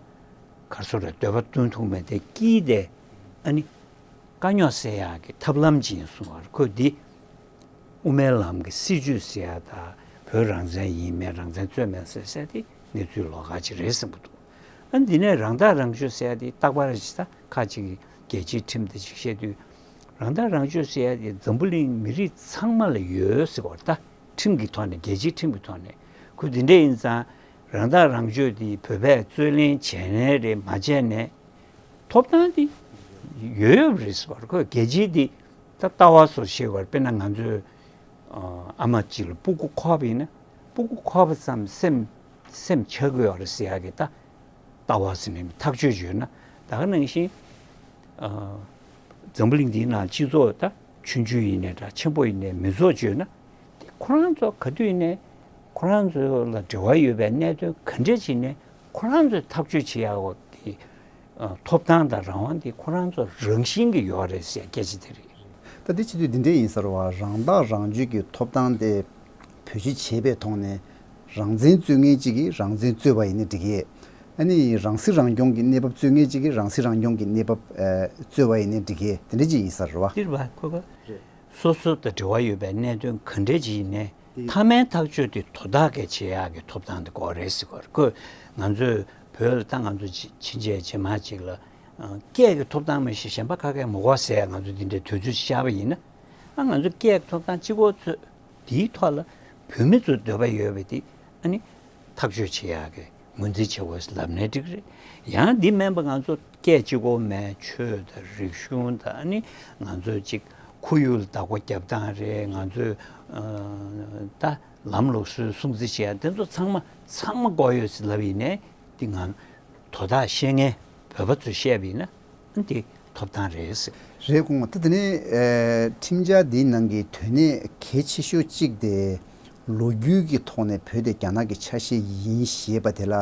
ག་རེ་ཟེར་རེད། འདོད་པ་བཏོན་ཐུབ་མེད་དེ་དཀྱིལ་དེ་ཨ་ནི་དཀའ་རྙོག་སེལ་ཡག་གི་ཐབས་ལམ་ཅིག་ཡིན་གསུངས་པ་རེད། ཁོས་འདི་དབུ་མའི་ལམ་གྱི་སྲིད་བྱུས་ཟེར་ཡག་དང་བོད་རང་བཙན་ཡིན་མིན་རང་བཙན་རྩོད་མེད་ཟེར་ཟེར་དེ་གནས་ཚུལ་ལོགས་ཀ་ཅིག་རེད་བསམ་གྱི་འདུག་ཨ་འདི་ནས་རང་ཐག་རང་གཅོད་ཟེར་ཡག་དེ་རྟག་པར་ཅིག་ད་ཁ་ཅིག་རྒྱལ་སྤྱིའི་ཁྲིམས་དེ་ཅིག་བཤད་དུས་རང་ཐག་རང་གཅོད་ཟེར་ཡག་དེ་འཛམ་བུ་གླིང་མི་རིགས་ཚང་མ་ལ་ཡོད་ཟེར་བ་ད་ཁྲིམས་ཀྱི་ཐོག་ནས་རྒྱལ་སྤྱིའི་ཁྲིམས་ཀྱི་ཐོག་ནས་ཁོས་འདི་འདྲ་ཡིན་ཙང་རང་ཐག་རང་གཅོད་དེ་བོད་པས་རྩོད་ལེན་བྱས་ནའི་རེད་མ་བྱས་ནའི་ཐོབ་ཐང་དེ་ཡོད་ཡོད་རེད་ཟེར་བ་ཁོས་རྒྱལ་སྤྱིའི་དེ་ད་ལྟ་བ་སོགས་ཤེས་པར་དཔེར་ན་ང་ཚོས་ཨ་མ་གཅིག་ལ་སྤུ་གུ་འཁོར་བ་ཡིན་ན་སྤུ་གུ་འཁོར་བ་ཙམ་སེམས་སེམས་ཆགས་ཀྱི་ཡོད་རེད་ཟེར་ཡག་གི་ད་ལྟ་བ་ཟེར་ནས་ཐག་གཅོད་བྱས་ན་ ད་ག་ནང་བཞིན། ཨ། འཛམ་བུ་གླིང་འདིའི་ནང་སྤྱི་ཚོགས་ད་ཆུང་ཆུང་ཡིན་ནའི་འདྲ་ཆེན་པོ་ཡིན་ནའི་མི་ཚོགས་བརྗོད་ན། དེ་ཁོ་རང་ཚོ་ག་དུས་ཡིན་ནའི་ཁོ་རང་ཚོ་ལ་འབྲེལ་བ་ཡོད་པའི་གནད་དོན་ག་འདྲ་ཅིག་ནས་ཁོ་རང་ཚོས་ཐག་གཅོད་བྱེད་ཡག་གི། ཨ། ཐོབ་ཐང་དང་རང་དབང་དེ་ཁོ་རང་ཚོ་རང་བཞིན་གྱི་ཡོད་རེད་ཟེར་སྐད་ཆ་དེ་རེད། ད་འདི་བྱེད་དུས་འདི་འདྲས་ཡིན་ས་རེད་བ། རང་ཐག་རང་གཅོད་ཀྱི་ཐོབ་ཐང་དེ་བེད་སྤྱོད་བྱེད་པའི་ཐོག་ནས་རང་བཙན་རྩོད་མཁན་གཅིག་གིས་རང་བཙན་རྩོད་པ་ཡིན་ན་འགྲིག་གི། ཨ་ནི་རང་སྲིད་རང་སྐྱོང་གི་གནས་བབ་རྩོད་མཁན་གཅིག་གིས་རང་སྲིད་རང་སྐྱོང་གི་གནས་བབ་ཨ་རྩོད་པ་ཡིན་ན་འགྲིག་གི། དེ་འདྲས་ཅིག་ཡིན་ས་རེད་བ། འདིར་བ་ཁོ་ག་རེད། སོ་སོ་དང་འབྲེལ་བ་ཡོད་པའི་གནད་དོན་ག་འདྲས་ཅིག་ཡིན་ནའི་དེ་མཐའ་མའི་ཐག་གཅོད་དེ་དོ་བདག་གིས་བྱེད་ཡག་གི་ཐོབ་ཐང་དེ་དགོས་རེད་ཟེར་གི་རེད། ཁོས་ང་ཚོས་བོད་ལ་ད་ང་ཚོ་ཕྱི་ཕྱིན་ཆད་རྗེས་མ་ཅིག་ལ། ཨ། སྐད་ཀྱི་ཐོབ་ཐང་མ་གཞི་གཞན་པ་ཁ་སྐད་མི་དགོས་ཟེར་ང་ཚོ་འདི་འདྲའི་དུས་ཚོད་ཅིག་བཞག་པ་ཡིན་ན། ཨ། ང་ཚོ་སྐད་ཀྱི་ཐོབ་ཐང་གཅིག་པོ་ཚོས་དེའི་ཐོག་ལ་བོད་མི་ཚོ་འདོད་པ་ཡོད་པ་དེ་ཨ་ནི་ཐག་གཅོད་བྱེད་ཡག་གི་ངོས་འཛིན་བྱེད་དགོས་ལབ་ནའི་འགྲིག་རེད། ཡང་འདི་མིན་པ་ང་ཚོ་སྐད་གཅིག་པོ་མེད། ཆོས་དང་རིག་གཞུང་དང་ཨ་ནི་ང་ཚོ་གཅིག་ཁོར་ཡུག་ལ་བདག་པོ་རྒྱབ་སྟངས་རེད། ང་ཚོས་ཨ་ད་ལམ་ལུགས་སྲོལ་སྲུང་བརྩི་བྱེད་ཡག་དེ་ཚོ་ཚང་མ་ཚང་མ་དགོས་ཡོད་ཟེར་ལབ་ཡིན་ནའི། འདི་ང་དོ་བདག་བཤད་མཁན་བོད་པ་ཚོས་བཤད་པ་ཡིན་ན་འདི་ཐོབ་ཐང་རེད། རེད། དགོངས་པ། ད་དེ་ནས་ཨ་ཁྲིམས་འཆར་འདིའི་ནང་གི་དོན་གནད་གལ་ཆེ་ཤོས་གཅིག་དེ་ལོ་རྒྱུས་ཀྱི་ཐོག་ནས་བོད་དེ་རྒྱ་ནག་གི་ཆ་ཤས་ཡིན་ཞེས་པ་དེ་ལ་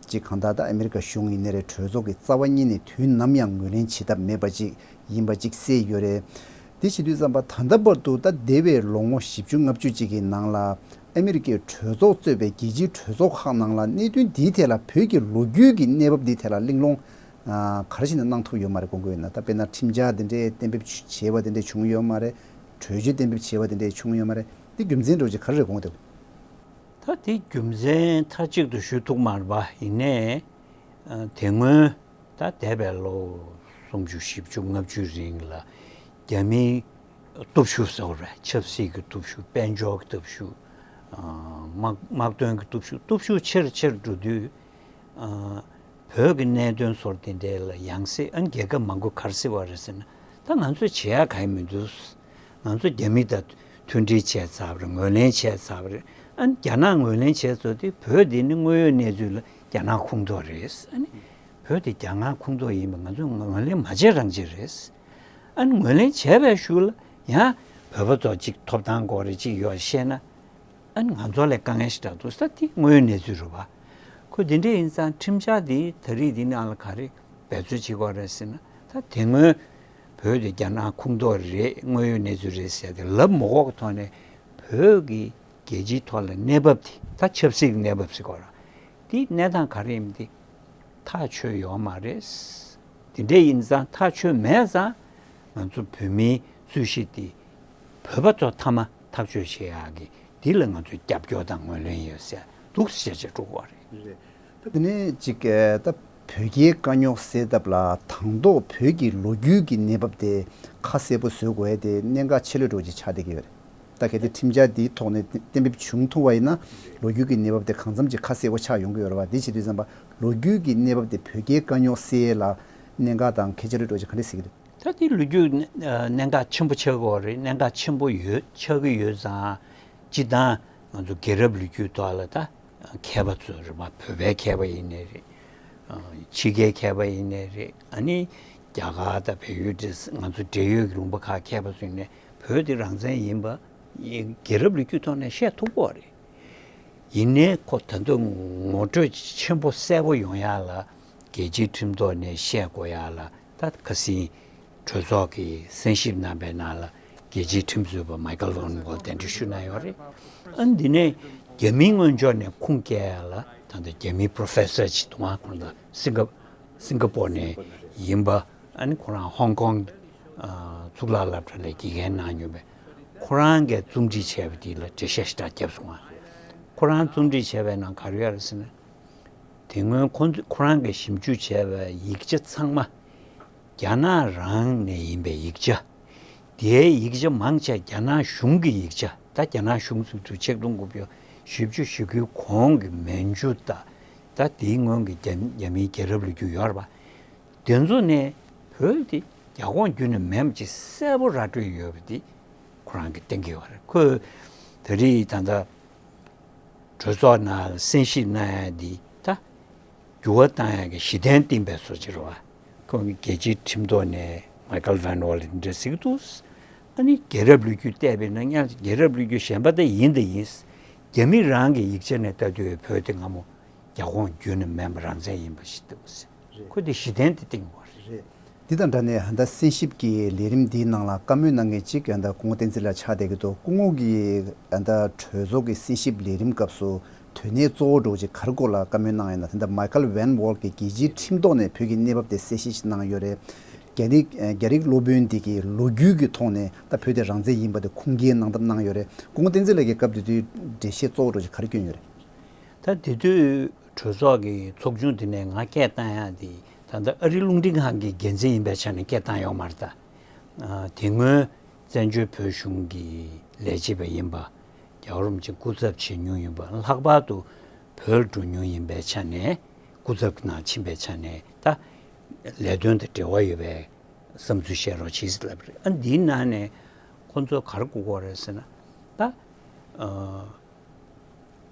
གཅིག་གང་ལྟར་ད་ཨ་མི་རི་ཀ་གཞུང་ཡིན་ནའི་རེད། གྲོས་ཚོགས་ཀྱི་རྩ་བ་ཉིད་ནས་དུས་ནམ་ཡང་ངོས་ལེན་བྱེད་ཐབས་མེད་པ་གཅིག་ཡིན་པ་གཅིག་གསལ་ཡོད་རེད། དེ་བྱེད་དུས་ཙམ་པ་ད་ལྟ་བར་དུ་ད་འདས་པའི་ལོ་ངོ་བཞི་བཅུ་ལྔ་བཅུ་ཅིག་གི་ནང་ལ་ཨ་མི་རི་ཀའི་གྲོས་ཚོགས་གཙོས་པའི་རྒྱལ་སྤྱིའི་གྲོས་ཚོགས་ཁག་ནང་ལ་གནད་དོན་འདིའི་ཐད་ལ་བོད་ཀྱི་ལོ་རྒྱུས་ཀྱི་གནས་བབ་འདིའི་ཐད་ལ་གླེང་སློང་ཨ་ག་རེ་བྱས་ནས་གནང་ཐུབ་ཡོད་མ་རེད། དགོངས་ཀྱི་ཡོད་ན། ད་དཔེར་ན་ཁྲིམས་འཆར་འདི་འདྲའི་གཏན་འབེབས་བྱས་པ་དེ་འདྲ་བྱུང་ཡོད་མ་རེད། གྲོས་ཆོད་གཏན་འབེབས་བྱས་པ་དེ་འདྲ་བྱུང་ཡོད་མ་རེད། འདི་རྒྱུ་མཚན་འདྲ་བོ་ཅིག་ག་རེ་རེད་དགོངས་འདུག་ད་དེ་རྒྱུ་མཚན་མཐའ་གཅིག་ཏུ་ཞུ་ཐུབ་མ་རེད་པ། ཡིན་ནའི་ཨ་དེ་སྔོན་ད་འདས་པའི་ལོ་སུམ་ཅུ་བཞི་བཅུ་ལྔ་བཅུའི་རིང་ལ་རྒྱ་མིའི་སྟོབས་ཤུགས་ཟེར་བ་རེད། ཆབ་སྲིད་ཀྱི་སྟོབས་ཤུགས། དཔལ་འབྱོར་གྱི་སྟོབས་ཤུགས། ཨ་དམག་དམག་དོན་གྱི་སྟོབས་ཤུགས། སྟོབས་ཤུགས་ཆེར་ཆེར་འགྲོ་དུས། ཨ་བོད་ཀྱི་གནད་དོན་སོགས་དེ་འདྲའི་ལ་ཡང་སེ་ཨ་རྒྱལ་ཁབ་མང་པོས་ག་རེ་ཟེར་བ་རེད་ཟེར་ན། ད་ང་ཚོས་བྱེད་ཡག་གང་ཡང་མི་འདུག་ང་ཚོ་རྒྱ་མི་དང་མཐུན་སྒྲིལ་བྱས་ཚར་བ་རེད། ངོས་ལེན་བྱས་ཚར་བ་རེད། ཨ་ནི་རྒྱ་ནག་ངོས་ལེན་བྱས་ཚར་དུས་བོད་འདི་ནི་དངོས་ཡོད་གནས་ཚུལ་ལ་རྒྱ་ནག་ཁོངས་གཏོགས་རེད། ཨ་ནི་བོད་དེ་རྒྱ་ནག་ཁོངས་གཏོགས་ཡིན་པ་ང་ཚོས་ངོས་ལེན་མ་བྱས་རང་བྱས་རེད། ཨ་ནི་ངོས་ལེན་བྱས་པའི་གཞུག་ལ་ཡང་བོད་པ་ཚོ་གཅིག་ཐོབ་ཐང་དགོས་རེད་གཅིག་ཡོད་བཤད་ན། ཨ་ནི་ང་ཚོ་ལ་དཀའ་ངལ་ཞིག་འདྲ་འདུག་ས། དེ་དངོས་ཡོད་གནས་ཚུལ་རེད་བ། ཁོ་དེ་འདྲ་ཡིན་ཙང་ཁྲིམས་འཆར་འདི་ད་རེས་འདི་ནང་ལ་ག་རེ་འབད་རྩོལ་བྱེད་དགོས་རེད་ཟེར་ན། ད་དེ་སྔོན་བོད་དེ་རྒྱ་ནག་ཁོངས་གཏོགས་རེད། དངོས་ཡོད་གནས་ཚུལ་རེད་ཟེར་ཏེ་ལབ་མ་དགོས་ཀྱི་ཐོག་ནས་བོད་ཀྱི་རྒྱལ་སྤྱིའི་ཐོག་ལ་གནས་བབ་དེ། ད་ཆབ་སྲིད་ཀྱི་གནས་བབ་ཟེར་དགོས་རེད། དེ་གནས་སྟངས་ག་རེ་ཡིན་མིན་དེ་ཐག་ཆོད་ཡོད་མ་རེད། དེ་འདྲ་ཡིན་ཙང་ཐག་ཆོད་མེད་ཙང་ང་ཚོ་བོད་མིའི་རྩོད་གཞི་དེ་བོད་པ་ཚོ་མཐའ་མ་ཐག་གཅོད་བྱེད་ཡག་གི་འདི་ལ་ང་ཚོས་རྒྱབ་སྐྱོར་དང་ངོས་ལེན་ཡོད་ཟེར་འདུག་ཟེར་བྱས་འགྲོ་གི་རེད། རེད། ད་དེ་ནས་ཅིག་ཨ་ད་བོད་རྒྱའི་དཀའ་རྙོག་སེལ་ཐབས་ལ་དང་ཐོག་བོད་ཀྱི་ལོ་རྒྱུས་ཀྱི་གནས་བབ་དེ་ཁ་གསལ་པོ་བཟོ་དགོས་ཡ་དེ་གནད་འགག་ཆེ་ལོས་འགྲོ་ཅིག་ཆགས་བསྡད་ཀྱི་ཡོད་རེད། ད་གལ་ཏེ་ཁྲིམས་འཆར་འདིའི་ཐོག་ནས་གཏན་འབེབས་བྱུང་ཐུབ་པ་ཡིན་ན་ལོ་རྒྱུས་ཀྱི་གནས་བབ་དེ་གང་འཚམ་ཅིག་ཁ་གསལ་པོ་ཆགས་ཡོང་གི་ཡོད་རེད་བ། དེ་བྱེད་དུས་ཙམ་པ་ལོ་རྒྱུས་ཀྱི་གནས་བབ་དེ་བོད་རྒྱའི་དཀའ་རྙོག་སེལ་ཡས་ལ་གནད་འགག་དང་གལ་ཆེ་ལོས་འགྲོ་ཅིག་ག་འདྲས་གཟིགས་ཀྱི་རེད། ད་དེ་ལོ་རྒྱུས་གནད་འགག་ཆེན་པོ་ཆགས་ཀྱི་ཡོད་རེད། གནད་འགག་ཆེན་པོ་ཡོད་ཆགས་ཀྱི་ཡོད་ཙང་། སྤྱིར་བཏང་ང་ཚོ་རྒྱལ་རབས་ལོ་རྒྱུས་ཐོག་ལ་ད་མཁས་པ་ཚོ་རེད་པ། བོད་པའི་མཁས་པ་ཡིན་ནའི་རེད། ཕྱི་རྒྱལ་མཁས་པ་ཡིན་ནའི་རེད། ཨ་ནི་རྒྱ་གར་དང་བལ་ཡུལ་དེ་ང་ཚོ་འབྲེལ་ཡོད་ཀྱི་ལུང་པ་ཁག་མཁས་པ་ཚོ་ཡིན་ནའི་བོད་དེ་རང་བཙན་ཡིན་པ་རྒྱལ་རབས་ལོ་རྒྱུས་ཐོག་ནས་བཤད་ཐུབ་ཀྱི་ཡོད་རེད། ཡིན་ནའི་ཁོ་ད་དུང་ངོ་སྤྲོད་ཆེན་པོ་གསལ་པོ་ཡོང་ཡག་ལ་རྒྱལ་སྤྱིའི་ཁྲིམས་ཐོག་ནས་བཤད་དགོས་ཡག་ལ་ད་ཁ་སང་གྲོས་ཚོགས་ཀྱིས་གསན་ཞིབ་གནང་པའི་ནང་ལ་རྒྱལ་སྤྱིའི་ཁྲིམས་རྩོད་པ་མའི་ཀལ་ཝོན་གྱིས་གདན་འདྲེན་ཞུས་གནང་ཡོད་རེད། ཨ་འདི་ནས་རྒྱ་མིའི་ངོས་ཕྱོགས་ནས་ཁུངས་སྐྱེལ་ཡག་ལ་ད་ལྟ་རྒྱ་མིའི་པོ་རོ་ཕེ་སར་ཅིག་འདུག་ཨ། ཁོང་ད་སིང་ག་སིང་ག་པོར་ནས་ཡིན་པ། ཨ་ནི་ཁོ་རང་ཧོང་ཀོང་གཙུག་ལག་སློབ་གྲྭ་ལ་དགེ་རྒན་གནང་མྱོང་བས། ཁོ་རང་གིས་རྩོམ་སྒྲིག་བྱས་པ་དེ་ལ་འགྲེལ་བཤད་ཞེ་དྲག་བརྒྱབ་སོང་ང་། ཁོ་རང་རྩོམ་སྒྲིག་བྱས་པའི་ནང་ག་རེ་ཡོད་རེད་ཟེར་ན། དེ་སྔོན་ཁོ་ཚོ་ཁོ་རང་གིས་ཞིབ་འཇུག་བྱས་པའི་ཡིག་ཆ་ཚང་མ་རྒྱ་ནག་རང་ནས་ཡིན་པའི་ཡིག་ཆ། དེའི་ཡིག་ཆ་མང་ཆེ་རྒྱ་ནག་གཞུང་གི་ཡིག་ཆ། ད་རྒྱ་ནག་གཞུང་ཚུགས་དུས་ཆིག་སྟོང་དགུ་བརྒྱ་བཞི་བཅུ་ཞེ་དགུའི་གོང་གི་མན་ཇུ་དང་། ད་དེའི་སྔོན་གྱི་རྒྱ་རྒྱ་མིའི་རྒྱལ་རབས་ལོ་རྒྱུས་ཡོད་རེད་པ། དེ་ཚོ་ནས་བོད་དེ་རྒྱ་ཁོངས་བརྒྱུད་ནས་མེད་པ་ཅིག་གསལ་པོ་ར་སྤྲོད་ཡོད་པ་དེ་ཁོ་རང་གིས་བསྟན་གྱི་ཡོད་རེད། ཁོས་ད་རེས་ད་ལྟ་གྲོས་ཚོགས་ནང་ལ་གསན་ཞིབ་གནང་ཡ་འདི་ད་འགྱུར་བ་བཏང་ཡ་གི་གཞི་རྟེན་བཏིང་པའི་བཟོ་ཅིག་རེད་བ། ཁོང་གི་རྒྱལ་སྤྱིའི་ཁྲིམས་ཐོག་ནས་མའི་ཁལ་ཝན་ཝོལ་འདི་འདྲ་ཟེར་གྱི་འདུག་ཨ་ནི་རྒྱལ་རབས་ལོ་རྒྱུས་བལྟས་པས་ན་ཡང་རྒྱལ་རབས་ལོ་རྒྱུས་གཞན་པ་དེ་ཡིན་དེ་ཡིན། རྒྱ་མི་རང་གི་ཡིག་ཆ་ནས་ལྟ་དུས་བོད་དེ་སྔ་མོ་རྒྱ་ཁོངས་བརྒྱུད་ནས་མིན་པ་རང་བཙན་ཡིན་པ་ཞིག་འདུག་ཟེར། རེད། ཁོ་དེ་གཞི་རྟེན་དེ་བཏིང་བ་རེད། རེད། འདི་དང་འདྲ་ནས་ད་ལྟ་གསན་ཞིབ་ཀྱི་ལས་རིམ་འདིའི་ནང་ལ་བཀའ་མོལ་གནང་མཁན་གཅིག་ད་ལྟ་སྐུ་ངོ་བསྟན་འཛིན་ལགས་ཆགས་བསྡད་ཀྱི་འདུག་སྐུ་ངོ་གིས་ད་ལྟ་གྲོས་ཚོགས་ཀྱི་གསན་ཞིབ་ལས་རིམ་སྐབས་སུ་དོན་གནད་གཙོ་བོ་འདྲ་བོ་ཅིག་ག་རེ་སྐོར་ལ་བཀའ་མོལ་གནང་ཡོད་ན། ད་ལྟ་མའི་ཁལ་ཝན་ཝོལ་གྱི་རྒྱལ་སྤྱིའི་ཁྲིམས་ཐོག་ནས་བོད་ཀྱི་གནས་བབ་དེ་གསལ་བཤད་ཅིག་གནང་ཡོད་རེད། རྒྱ་རིགས་རྒྱ་རིགས་སློབ་དཔོན་འདི་གིས་ལོ་རྒྱུས་ཀྱི་ཐོག་ནས་ད་བོད་དེ་རང་བཙན་ཡིན་པ་དེ་ཁུངས་སྐྱེལ་གནང་ཐབས་གནང་ཡོད་རེད། སྐུ་ངོ་བསྟན་འཛིན་ལགས་ཀྱིས་སྐབས་དེ་དུས་འགྲེལ་བཤད་གཙོ་བོ་འདྲ་བོ་ཅིག་ག་རེ་བསྐྱོན་ཡོད་རེད། ད་དེ་དུས་གྲོས་ཚོགས་ཀྱི་ཚོགས་ཆུང་དེ་ནས་ང་སྐད་བཏང་ཡག་དེ་ད་ལྟ་ཨ་རིའི་རླུང་འཕྲིན་ཁང་གི་འགན་འཛིན་ཡིན་པའི་ཆ་ནས་སྐད་བཏང་ཡོད་མ་རེད་ད། ཨ། དེ་སྔོན་བཙན་བྱོལ་བོད་གཞུང་གི་ལས་བྱེད་པ་ཡིན་པ། རྒྱལ་བ་རིན་པོ་ཆེ་སྐུ་ཚབ་བྱེད་མྱོང་ཡིན་པ། ལྷག་པར་དུ་བོད་ལ་འགྲོ་མྱོང་ཡིན་པའི་ཆ་ནས། སྐུ་ཚབ་ནང་ཕྱིན་པའི་ཆ་ནས་ད་ལས་དོན་དང་འབྲེལ་བ་ཡོད་པའི་བསམ་ཚུལ་བཤད་རོགས་བྱེད་ཟེར་ལབ་རེད། ཨ། འདིའི་ནང་ནས་ཁོང་ཚོ་ག་རེ་གོ་གི་ཡོད་རེད་ཟེར་ན། ད། ཨ།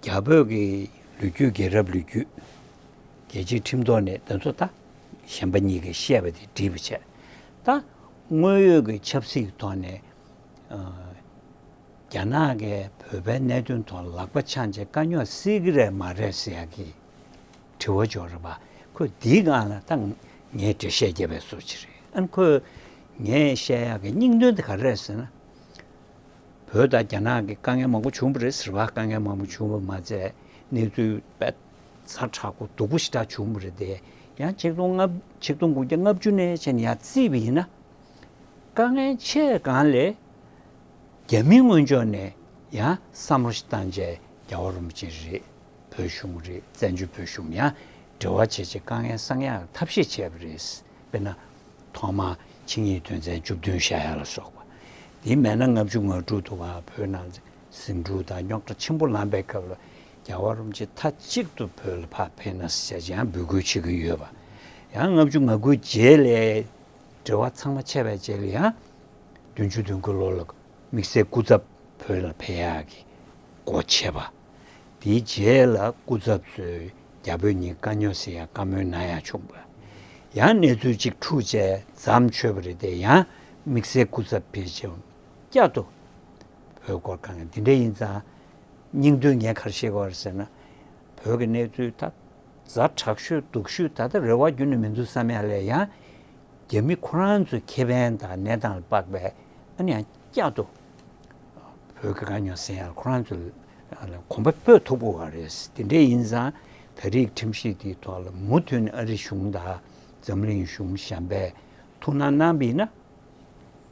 རྒྱ་བོད་ཀྱི་ལོ་རྒྱུས། རྒྱལ་རབས་ལོ་རྒྱུས། རྒྱལ་སྤྱིའི་ཁྲིམས་ཐོག་ནས་དེ་ཚོ་ད་གཞན་པ་གཉིས་ཀྱིས་བཤད་པ་དེ་འགྲིག་པ་བྱས། ད་དངོས་ཡོད་ཀྱི་ཆབ་སྲིད་ཀྱི་ཐོག་ནས། ཨ། རྒྱ་ནག་གིས་བོད་པའི་གནད་དོན་ཐོག་ལག་པ་འཆང་བྱས་དཀའ་རྙོག་སེལ་གྱི་རེད་མ་རེད་ཟེར་ཡག་གི་དྲི་བ་འབྱོར་རེད་པ། ཁོས་འདིའི་སྒང་ལ་ད་ངས་འགྲེལ་བཤད་རྒྱབ་པའི་བཟོ་ཅིག་རེད། ཨ་ནི་ཁོས་ངས་བཤད་ཡག་གི་སྙིང་དོན་དེ་ག་རེ་རེད་ཟེར་ན། བོད་དང་རྒྱ་ནག་གི་དཀའ་ངལ་མང་པོ་བྱུང་བ་རེད། ཟེར་བ། དཀའ་ངལ་མང་པོ་བྱུང་བ་མ་ཚད། གནས་ཚུལ་དཔེ་ཛ་དྲག་པོ་སྡུག་པོ་ཞེ་དྲག་བྱུང་བ་རེད་དེ། ཡང་ཆིག་སྟོང་ལྔ། ཆིག་སྟོང་དགུ་བརྒྱ་ལྔ་བཅུ་ནས་བྱས་ནས་ཡར་བརྩིས་པ་ཡིན་ན། དཀའ་ངལ་ཆེ་སྒང་ལས་རྒྱ་མིའི་ངོས་ཕྱོགས་ནས་ཡང་བསམ་བློ་ཞིག་བཏང་བྱས། རྒྱལ་བ་རིན་པོ་ཆེ་རེད། བོད་གཞུང་རེད། བཙན་བྱོལ་བོད་གཞུང་ཡང་འབྲེལ་བ་བྱས་བྱས་དཀའ་ངལ་སེལ་ཡག་ཐབས་ཤེས་བྱས་པ་རེད། དཔེར་ན། ཐོག་མར་ཆིངས་ཡིག་དོན་ཚན་བཅུ་བདུན་བཞག་ཡག་ལ་སོགས་པ། དེ་མེད་ན་ལྔ་བཅུ་ང་དྲུག་དུ་བ་བོད་ནང་ཟིང་འཁྲུག་དང་རྙོག་དྲ་ཆེན་པོ་ལངས་པའི་སྐབས་ལ། རྒྱལ་བ་རིན་པོ་ཆེ་མཐའ་གཅིག་ཏུ་བོད་ལ་ཕར་ཕེབས་ན་ཟེར་བྱས་ཡང་འབོད་སྐུལ་བྱེད་ཀྱི་ཡོད་པ། ཡང་ལྔ་བཅུ་ང་དགུའི་རྗེས་ལ་འབྲེལ་བ་ཚང་མ་ཆད་པའི་རྗེས་ལ་ཡང་། བདུན་ཅུ་དོན་དགུ་ལོ་ལ་དམིགས་བསལ་སྐུ་ཚབ་བོད་ལ་ཕེབས་ཡག་གི་སྒོ་ཕྱེ་བ། དེའི་རྗེས་ལ་སྐུ་ཚབ་ཚོས་རྒྱ་བོད་གཉིས་དཀའ་རྙོག་སེལ་ཡག་བཀའ་མོལ་གནང་ཡག་བྱུང་བ། ཡང་གནས་ཚུལ་གཅིག་འཁྲུག་བྱས་མཚམས་ཆོད་པ་རེད་དེ། ཡང་དམིགས་བསལ་སྐུ་ཚབ་ཕེབས་བྱས་བསྐྱར་དུ་བོད་སྐོར་གང་ཡང་། དེ་འདྲ་ཡིན་ཙང་། སྙིང་དོན་ངས་ག་རེ་བཤད་དགོས་རེད་ཟེར་ན། བོད་ཀྱི་གནས་ཚུལ་ད་ཛ་དྲག་ཤོས་སྡུག་ཤོས། ད་ལྟ་རེ་བ་རྒྱུན་ནས་མི་འདུག་བསམ་ཡག་ལས་ཡང་། རྒྱ་མི་ཁོ་རང་ཚོའི་ཁེ་ཕན་དང་གནས་སྟངས་ལ་དཔག་པའི། ཨ་ནི་ཡང་བསྐྱར་དུ་བོད་ཀྱི་དཀའ་རྙོག་སེལ་ཡག་ལ་ཁོ་རང་ཚོས་གོམ་པ་སྤོས་ཐུབ་དགོས་པ་རེད། དེ་འདྲ་ཡིན་ཙང་། ད་རེས་ཁྲིམས་གཞི་དེའི་ཐོག་ལ་མུ་མཐུད་ནས་ཨ་རི་གཞུང་དང་འཛམ་གླིང་གཞུང་གཞན་པས་ཐུགས་སྣང་གནང་བ་ཡིན་ན།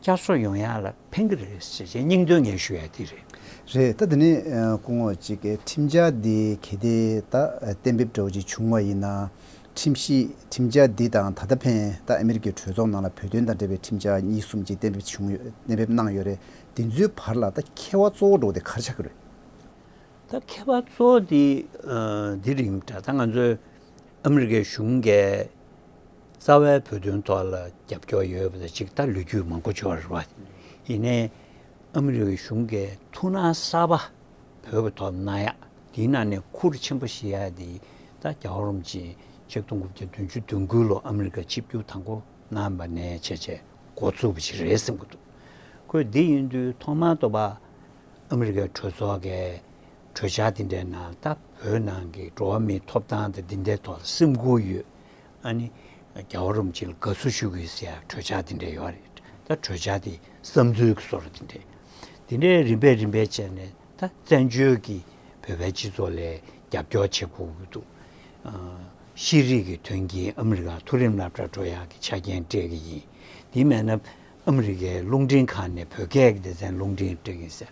བསྐྱར་གསོ་ཡོང་ཡག་ལ་ཕན་གྱི་རེད་ཟེར་བྱས་སྙིང་དོན་ངས་ཞུ་ཡག་དེ་རེད། རེད། ད་དེ་ནས་ཨ་སྐུ་ངོ་གཅིག་གིས་ཁྲིམས་འཆར་འདི་གལ་ཏེ་ད་གཏན་འབེབས་འདྲ་བོ་ཅིག་བྱུང་བ་ཡིན་ན། ཁྲིམས་གཞི། ཁྲིམས་འཆར་འདི་དང་ད་ལྟ་ཕན་ད་ཨ་མི་རི་ཀའི་གྲོས་ཚོགས་ནང་ལ་བོད་དོན་དང་འབྲེལ་བའི་ཁྲིམས་འཆར་གཉིས་གསུམ་ཅིག་གཏན་འབེབས་བྱུང་ཡོད། གཏན་འབེབས་གནང་ཡོད་རེད། དེ་ཚོའི་བར་ལ་ད་ཁྱད་པར་གཙོ་བོ་འདྲ་བོ་དེ་ག་རེ་ཆགས་ཀྱི་རེད། ད་ཁྱད་པར་གཙོ་བོ་དེ། ཨ། འདི་རེད་འདྲ། ད་ང་ཚོའི་ཨ་མི་རི་ཀའི་གཞུང་གིས་རྩ་བའི་བོད་དོན་ཐོག་ལ་རྒྱབ་སྐྱོར་ཡོད་པ་དང་གཅིག་ད་ལོ་རྒྱུས་མང་པོ་འབྱོར་བ་ཡིན་ནའི། ཨ་མི་རི་ཀའི་གཞུང་གིས་ཐུགས་སྣང་གསར་པ་བོད་ཀྱི་ཐོག་གནང་ཡག་དེའི་ནང་ནས་ཁུར་ཆེན་པོ་བཞེས་ཡག་དེ། ད་རྒྱལ་བ་རིན་པོ་ཆེ་ཆིག་སྟོང་དགུ་བརྒྱ་བདུན་ཅུ་དོན་དགུ་ལོ་ཨ་མི་རི་ཀ་ཆིབས་བསྒྱུར་དང་པོ་གནང་བ་ནས་བྱས་བྱས་འགོ་བཙུགས་པ་ཞིག་རེད་བསམ་གྱི་འདུག་ཁོས་འདི་ཡིན་དུས་ཐོག་མར་དུ་བ་ཨ་མི་རི་ཀའི་གྲོས་ཚོགས་ཀྱི་གྲོས་འཆར་འདི་འདྲའི་ནང་ད་བོད་ནང་གི་འགྲོ་བ་མིའི་ཐོབ་ཐང་དང་འདི་འདྲའི་ཐོག་ལ་སེམས་ཁུར་ཡོད། ཨ་ནི་རྒྱལ་བ་རིན་པོ་ཆེ་ལ་དགའ་བསུ་ཞུ་དགོས་ཟེར་ཡག་གྲོས་འཆར་འདི་འདྲ་ཡོད་རེད། ད་གྲོས་འཆར་འདི་བསམ་ཚུལ་གྱི་བཟོ་འདྲ་འདི་འདྲ། འདི་འདྲའི་རིམ་པས་རིམ་པས་བྱས་ནས་ད་བཙན་བྱོལ་གྱི་བོད་པའི་སྤྱི་ཚོགས་ལ་རྒྱབ་སྐྱོར་བྱེད་དགོས་ཀྱི་འདུག་ཨ། ཤེས་རིག་གི་དོན་རྐྱེན་ཨ་མི་རི་ཀར་མཐོ་རིམ་སློབ་གྲྭ་འགྲོ་ཡག་གི་ཆ་རྐྱེན་སྤྲད་ཀྱི་ཡིན། དེ་མེད་ན་ཨ་མི་རི་ཀའི་རླུང་འཕྲིན་ཁང་ནས་བོད་སྐད་ཀྱི་སྡེ་ཚན་རླུང་འཕྲིན་སྤྲད་ཀྱི་ཡིན་ཟེར།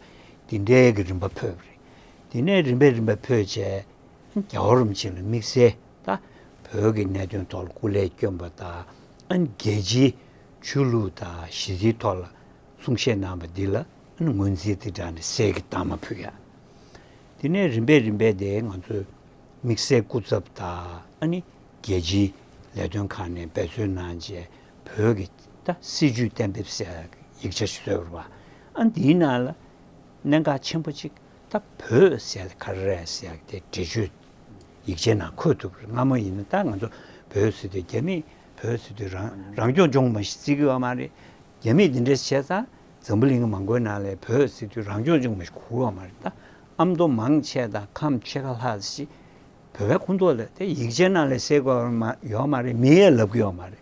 དེ་འདྲའི་གི་རིམ་པ་ཕུད་པ་རེད། དེ་ནས་རིམ་པས་རིམ་པས་ཕུད་བྱས། རྒྱལ་བ་རིན་པོ་ཆེ་ལ་དམིགས་བསལ་ད་བོད་ཀྱི་གནད་དོན་ཐོག་ལ་སྐུ་ལས་བསྐྱོན་པ་དང་། ཨ་ནི་རྒྱལ་སྤྱིའི་ཆོས་ལུགས་དང་གཞི་རྩའི་ཐོག་ལ་གསུང་བཤད་གནང་བ་འདི་ལ་ཨ་ནི་ངོས་འཛིན་དེ་འདྲ་ནས་གསེར་གྱི་རྟགས་མ་ཕུལ་ཡ། དེ་ནས་རིམ་པས་རིམ་པས་དེ་ང་ཚོས་དམིགས་བསལ་སྐུ་ཚབ་དང་། ཨ་ནི་རྒྱལ་སྤྱིའི་ལས་དོན་ཁག་ནས་འབད་བརྩོན་གནང་བྱས་བོད་ཀྱི་ད་སྲིད་ཇུས་གཏན་འབེབས་ཟེར་ཡག་ཡིག་ཆ་ཞིག་བཟོས་པ་རེད་པ། ཨ་ནི་འདིའི་ནང་ལ་གནད་འགག་ཆེན་པོ་གཅིག་ད་བོད་ཟེར་ག་རེ་རེད་ཟེར་ཡག་དེ་འགྲེལ་བརྗོད་ཡིག་ཆའི་ནང་འཁོད་ཐུབ་པ་རེད། སྔ་མོ་ཡིན་ན་ད་ང་ཚོ་བོད་ཟེར་དུས་རྒྱ་མིས་ བོད་ཟེར་དུས་རང་རང་སྐྱོང་ལྗོངས་མ་ཞིག་བརྩི་གི་ཡོད་མ་རེད། རྒྱ་མིས་འདི་འདྲས་བྱས་ཙང་འཛམ་བུ་གླིང་གི་མང་པོའི་ནང་ལ་བོད་ཟེར་དུས་རང་སྐྱོང་ལྗོངས་མ་ཞིག་གོ་གི་ཡོད་མ་རེད། ད་ཨ་མདོ་མང་ཆེ་དང་ཁམས་ཕྱེད་ཀ་ལྷག་ཅིག་བོད་པའི་ཁོངས་གཏོགས་ལ་དེ་ཡིག་ཆའི་ནང་ལ་གསལ་གི་ཡོད་མ་ཡོད་མ་རེད། མི་ཡས་ལབ་གི་ཡོད་མ་རེད།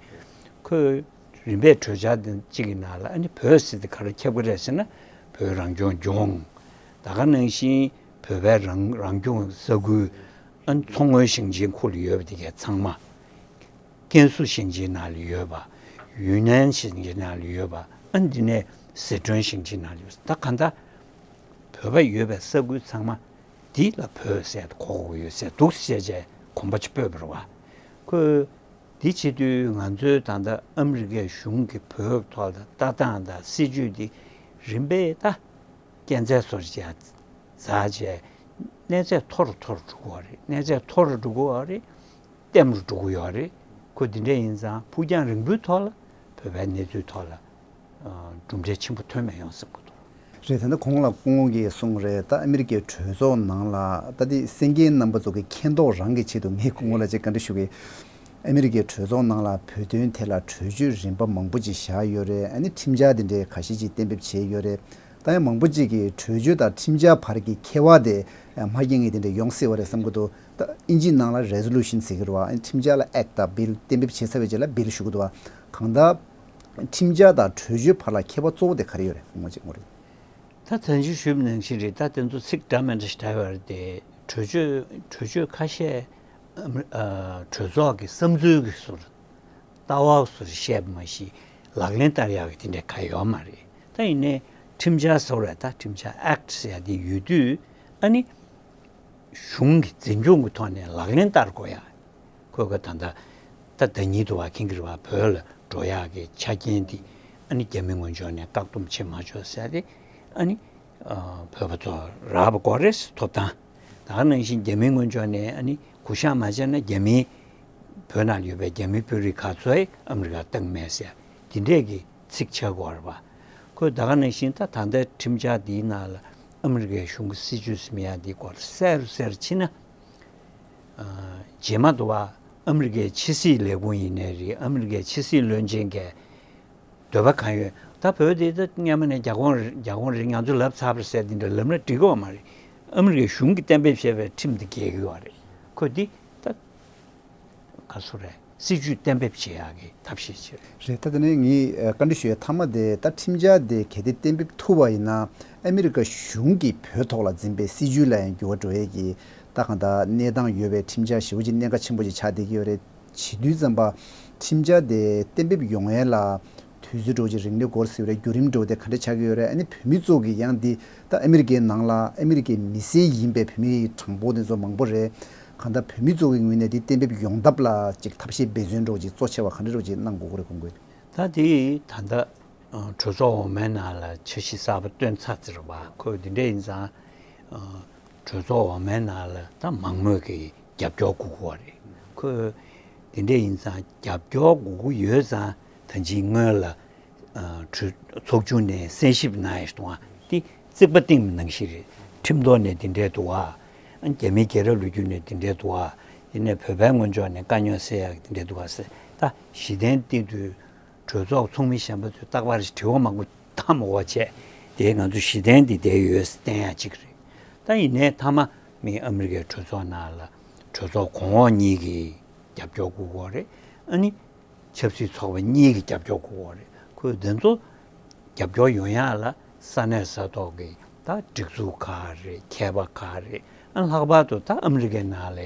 ཁོས་རིམ་པས་གྲོས་འཆར་འདི་གཅིག་གི་ནང་ལ་ཨ་ནི་བོད་ཟེར་དེ་ག་རེ་ཁྱབ་གི་རེད་ཟེར་ན། བོད་རང་སྐྱོང་ལྗོངས། ད་ག་ནང་བཞིན་བོད་པའི་རང་རང་སྐྱོང་ས་ཁུལ། ཨ་ནི་མཚོ་སྔོན་ཞིང་ཆེན་ཁུལ་ལ་ཡོད་པ་དེ་གའི་ཚང་མ། ཀན་སུའུ་ཞིང་ཆེན་ནང་ལ་ཡོད་པ། ཡུན་ནན་ཞིང་ཆེན་ནང་ལ་ཡོད་པ། ཨ་ནི་འདི་ནས་ཟི་ཁྲོན་ཞིང་ཆེན་ནང་ལ་ཡོད་པ། ད་གང་ལྟར་བོད་པ་ཡོད་པའི་ས་ཁུལ་ཚང་མ་འདི་ལ་བོད་ཟེར་གོ་དགོས་ཡོད་ཟེར་འདུག་ཟེར་བྱས་གོམ་པ་ཅིག་སྤོས་པ་རེད་བ། ཁོས་འདི་བྱེད་དུས་ང་ཚོའི་ད་ལྟ་ཨ་མི་རི་ཀའི་གཞུང་གི་བོད་ཐོག་ལ་ལྟ་སྟངས་དང་སྲིད་ཇུས་འདི་རིམ་པས་ད་སྐྱོན་འཛུགས་བཟོ་བྱས་ཟ་བྱས་གནས་ཚད་མཐོ་རུ་མཐོ་རུ་འགྲོ་གི་ཡོད་རེད། གནས་ཚད་མཐོ་རུ་འགྲོ་གི་ཡོད་རེད། ལྟེམ་རུ་འགྲོ་གི་ཡོད་རེད། ཁོ་འདི་འདྲ་ཡིན་ཙང་ཕུགས་རྒྱང་རིང་པོའི་ཐོག་ལ་བོད་པའི་གནས་ཚུལ་ཐོག་ལ་གྲུབ་འབྲས་ཆེན་པོ་ཐོན་མི་ཡོང་བསམ་གི་འདུག་རེད། ད་ལྟ་གོང་ལ་སྐུ་ངོ་གིས་གསུངས་རེད། ད་ཨ་མི་རི་ཀའི་གྲོས་ཚོགས་ནང་ལ་ད་དེ་གསན་མཁན་རྣམ་པ་ཚོ་གི་མཁྱེན་རྟོགས་རང་གི་ཆེད་དུ་ངས་སྐུ་ངོ་ལ་ཅིག་བཀའ་འདྲི་ཞུ་གི། ཨ་མི་རི་ཀའི་གྲོས་ཚོགས་ནང་ལ་བོད་དོན་ཐད་ལ་གྲོས་ཆོད་རིམ་པ་མང་པོ་ཅིག་བཞག་ཡོད་རེད། ཨ་ནི་ཁྲིམས་འཆར་དེ་འདྲའི་ཁ་ཤས་ཅིག་གཏན་འབེབས་བྱས་ཡོད་རེད། ད་ཡང་མང་པོ་ཅིག་གིས་གྲོས་ཆོད་དང་ཁྲིམས་འཆར་བར་གྱི་ཁྱད་པར་དེ་མ་རྒྱག་མཁན་དེ་འདྲ་ཡོང་སྲིད་པ་རེད་བསམ་གྱི་འདུག་ད་ཨིན་ཇིའི་ནང་ལ་resolution་ཟེར་གྱི་རེད་བ། ཨ་ནི་ཁྲིམས་འཆར་ལ་act་དང་bill་གཏན་འབེབས་བྱས་ཚར་བའི་རྗེས་ལ་bill་ཞུ་གི་འདུག་བ། གང་ལྟར་ཁྲིམས་འཆར་དང་གྲོས་ཆོད་བར་ལ་ཁྱད་པར་གཙོ་བོ་དེ་ག་རེ་ཡོད་རེད། ངོ་ཅིག་ངོ་རེད། ད་ད་ཅི་ཞུས་པ་ནང་བཞིན་རེད། ད་དེ་ཚོ་ཚིག་འདྲ་མི་འདྲ་ཞིག་བྲལ་བ་རེད་དེ། གྲོས་ཆོད་གྲོས་ཆོད་ཁ་ཤས་ཨ་མི་ཨ་གྲོས་ཚོགས་ཀྱི་བསམ་ཚུལ་གྱི་ཟུར་ལྟ་བ་ཟུར་བཤད་པ་མ་གཞི་ལག་ལེན་བསྟར་ཡག་གི་དེ་འདྲ་ག་ཡོད་མ་རེད། ད་ཡིན་ནའི་ཁྲིམས་འཆར་ཟེར་བ་རེད། ད་ཁྲིམས་འཆར་act་ཟེར་ཡ་དེ་ཡོད་དུས་ཨ་ནི། གཞུང་གི་འཛིན་སྐྱོང་གི་ཐོག་ནས་ལག་ལེན་བསྟར་དགོས་ཡ། ཁོས་ཀ་ད་ལྟ་ད་ཟླ་ཉིན་དུ་བ་ཁེངས་ཀྱི་རེད་བ། བོད་ལ་འགྲོ་ཡག་གི་ཆ་རྐྱེན་འདི་ཨ་ནི་རྒྱ་མི་ངོས་ཕྱོགས་ནས་བཀག་སྡོམ་བྱེད་མ་ཆོག་ཟེར་ཏེ་ཨ་ནི་ཨ་བོད་པ་ཚོ་རག་པ་དགོས་རེད། ཐོབ་ཐང་། ད་ག་ནང་བཞིན་རྒྱ་མི་ངོས་ཕྱོགས་ནས་ཨ་ནི་གུ་བཤངས་མ་བྱས་ན་རྒྱ་མི་བོད་ནང་ཡོད་པའི་རྒྱ་མི་དཔོན་རིགས་ག་ཚོད་ཨ་མི་རི་ཀར་བཏང་མེད་ཟེར་འདི་འདྲས་ཀྱི་ཚིག་ཆགས་ཀྱི་ཡོད་རེད་བ། ཁོས་ད་ག་ནང་བཞིན་ད་ད་ལྟའི་ཁྲིམས་འཆར་འདིའི་ནང་ལ་ཨ་མི་རི་ཀའི་གཞུང་གི་སྲིད་ཇུས་ཟེར་ཡ་འདི་སྐོར་གསལ་རུ་གསལ་རུ་ཕྱིན་ན། ཨ་རྗེས་མ་དུ་བ་ཨ་མི་རི་ཀའི་ཕྱི་སྲིད་ལས་ཁུངས་ཡིན་ནའི་རེད། ཨ་མི་རི་ཀའི་ཕྱི་སྲིད་བློན་ཆེན་གྱི་འདོད་པ་གང་ཡོད། ད་བོད་འདི་ད་སྔོན་མ་ནས་རྒྱ་ཁོངས་རེད། རྒྱ་ཁོངས་རེད། ང་ཚོས་ལབ་ཚར་བ་རེད་ཟེར་འདི་འདྲ་ལབ་ན་འགྲིག་གི་ཡོད་མ་རེད། ཨ་མི་རི་ཀའི་གཞུང་གིས་གཏན་འབེབས་བྱས་པའི་ཁྲིམས་འདི་འགལ་གྱི་ཡོད་རེད། ཁོས་འདི་ད། ག་སུ་རེད། སྲིད་ཇུས་གཏན་འབེབས་བྱེད་ཡག་གི་ཐབས་ཤེས་ཅིག་རེད། རེད། ད་དེ་ནས་ངས་ཨ་བཀའ་འདྲི་ཞུ་ཡའི་མཐའ་མ་དེ་ད་ཁྲིམས་འཆར་དེ་གལ་ཏེ་གཏན་འབེབས་ཐུབ་པ་ཡིན་ན་ཨ་མི་རི་ཀ་གཞུང་གིས་བོད་ཐོག་ལ་འཛིན་པའི་སྲིད་ཇུས་ལ་ཡང་འགྱུར་བ་འགྲོ་ཡས་ཀྱི་ད་གང་ལྟར་གནས་སྟངས་ཡོད་པའི་ཁྲིམས་འཆར་ཞེ་པོ་ཅིག་གནད་འགག་ཆེན་པོ་ཅིག་ཆགས་བསྡད་ཀྱི་ཡོད་རེད། བྱེད་དུས་ཙམ་པ་ཁྲིམས་འཆར་དེ་གཏན་འབེབས་ཡོང་ཡས་ལ་དུས་ཚོད་འདྲ་བོ་ཅིག་རིང་ལས་འགོར་སྲིད་པ་རེད། བརྒྱུད་རིམ་འདྲ་བོ་དེ་ག་འདྲ་ཆགས་ཀྱི་ཡོད་རེད། ཨ་ནི་བོད་མི་ཚོ་གིས་ཡང་འདི་ད་ཨ་མི་རི་ཀའི་ནང་ལ་ཨ་མི་རི་ཀའི་མི་སེར་ཡིན་པའི་བོད་མི་གྲངས་འབོར་དེ་ཚོ་མང་པོ་རེད། གང་ལྟར་བོད་མི་ཚོ་གི་ངོས་ནས་འདི་གཏན་འབེབས་ཡོང་ཐབས་ལ་ཅིག་ཐབས་ཤེས་འབད་བརྩོན་འདྲ་བོ་ཅིག་གཙོ་ཆེ་བ་ག་འདྲ་འདྲ་བོ་ཅིག་གནང་དགོས་ཀྱི་རེད་དགོངས་ཀྱི། ད་དེ་ད་ལྟ་གྲོས་ཚོགས་འོག་མའི་ནང་ལ་འཆར་གཞི་གསར་པ་བཏོན་ཚར་ཟེར་བ། ཁོས་འདི་འདྲ་ཡིན་ཙང་གྲོས་ཚོགས་འོག་མའི་ནང་ལ་ད་མང་མོས་ཀྱི་རྒྱབ་སྐྱོར་དགོས་ཀྱི་ཡོད་རེད། ཁོས་འདི་འདྲ་ཡིན་ཙང་རྒྱབ་སྐྱོར་དགོས་ཀྱི་ཡོད་ཙང་ད་ཅིག་སྔོན་ལ་ཨ་གྲོས་ཚོགས་ཆུང་ནས་གསན་ཞིབ་གནང་ཡས་གཏོང་བ་དེ་རྩིག་པ་བཏིང་བ་ནང་བཞིན་རེད། ཁྲིམས་ཐོག་ནས་འདི་འདྲས་འདུག་བ། ཨ་རྒྱ་མི་རྒྱལ་རབས་ལོ་རྒྱུས་ནས་འདི་འདྲས་འདུག་བ། ཡིན་ནའི་བོད་པའི་ངོས་ཕྱོགས་ནས་དཀའ་རྙོག་སེལ་ཡག་འདི་འདྲས་འདུག་བ་ཟེར། ད་གཞི་རྟེན་བཏིང་དུས་གྲོས་ཚོགས་ཚོགས་མི་གཞན་པ་ཚོས་རྟག་པར་དྲི་བ་མང་པོ་བཏང་མ་དགོས་པ་བྱས། དེ་ང་ཚོ་གཞི་རྟེན་འདི་བསྡད་ཡོད་ཟེར་བསྟན་ཡག་གཅིག་རེད། ད་ཡིན་ནའི་མཐའ་མ་མི་ཨ་མི་རི་ཀའི་གྲོས་ཚོགས་ནང་ལ་གྲོས་ཚོགས་གོང་འོག་གཉིས་ཀྱི་རྒྱབ་སྐྱོར་དགོས་ཀྱི་ཡོད་རེད། ཨ་ནི་ཆབ་སྲིད་ཚོགས་པ་གཉིས་ཀྱི་རྒྱབ་སྐྱོར་དགོས་ཀྱི་ཡོད་རེད། ཁོས་དེ་ཚོ་རྒྱབ་སྐྱོར་ཡོང་ཡག་ལ་ས་གནས་ས་ཐོག་གི་ད་སྒྲིག་འཛུགས་ག་རེད། མཁས་པ་ག་རེད། ཨ་ལྷག་པར་དུ་ད་ཨ་མི་རི་ཀའི་ནང་ལ་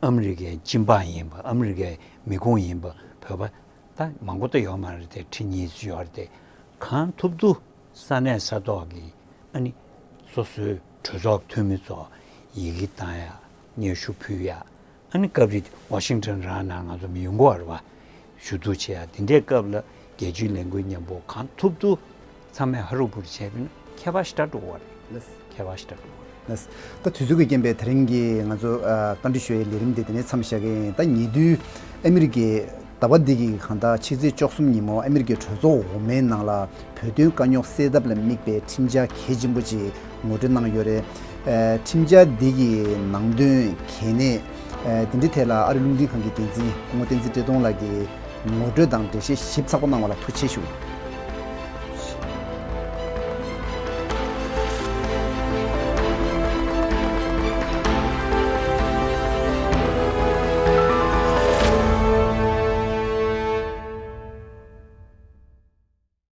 ཨ་མི་རི་ཀའི་སྤྱི་འབངས་ཡིན་པ། ཨ་མི་རི་ཀའི་མི་ཁུངས་ཡིན་པ་བོད་པ་ད་མང་པོ་ད་ཡོད་མ་རེད་དེ། ཁྲི་གཉིས་ཙམ་ཡོད་རེད་དེ། གང་ཐུབ་ཐུབ་ས་གནས་ས་ཐོག་གི་ཨ་ནི་སོ་སོའི་གྲོས་ཚོགས་འཐུས་མི་ཚོ་ཡི་གེ་བཏང་ཡག་སྙན་ཞུ་ཕུལ་ཡག་ཨ་ནི་སྐབས་རེ་ཝ་ཤིང་ཊོན་རང་ནང་ང་ཚོ་མི་ཡོང་གི་ཡོད་རེད་བ། ཞུ་གཏུག་བྱེད་ཡག་དེ་འདྲའི་སྐབས་ལ་རྒྱལ་སྤྱིའི་ལས་འགུལ་མཉམ་པོ་གང་ཐུབ་ཐུབ་ཚང་མས་ཧ་རུ་བུ་རུ་བྱས་པ་ཡིན་ན་ཁྱད་པར་ཞེ་དྲག་འགྲོ་གི་ཡོད་རེད། ལགས། ཁྱད་པར་ཞེ་དྲག་འགྲོ་གི་ཡོད་རེད། ལགས། ད་དུས་ཚོད་ཀྱི་རྐྱེན་པས་དེ་རིང་གི་ང་ཚོ་ཨ་བཀའ་འདྲི་ཞུ་ཡའི་ལས་རིམ་འདི་དེ་ནས་མཚམས་བཞག་གི་ཡིན། ད་ཉེ་དུས་ཨ་མི་རི་ཀའི་ཟླ་བ་འདི་གི་གང་ལྟར་ཕྱི་ཚེས་བཅུ་གསུམ་ཉིན་མོ་ཨ་མི་རི་ཀའི་གྲོས་ཚོགས་འོག་མའི་ནང་ལ་བོད་དོན་དཀའ་རྙོག་སེལ་ཐབས་ལ་དམིགས་པའི་ཁྲིམས་འཆར་གལ་ཆེན་པོ་ཅིག་ངོ་སྤྲོད་གནང་ཡོད་རེད། ཨ་ཁྲིམས་འཆར་འདི་གི་ནང་དོན་གལ་གནད་ཨ་འདི་འདྲའི་ཐད་ལ་ཨ་རི་རླུང་འཕྲིན་ཁང་གི་འགན་འཛིན་སྐུ་ངོ་བསྟན་འཛིན་བཀྲས་མཐོང་ལགས་ཀྱིས་ ངོ་སྤྲོད་དང་འགྲེལ་བཤད་ཞིབ་ཚགས་པོ་གནང་བ་ལ་ཐུགས་རྗེ་ཆེ་ཞུ།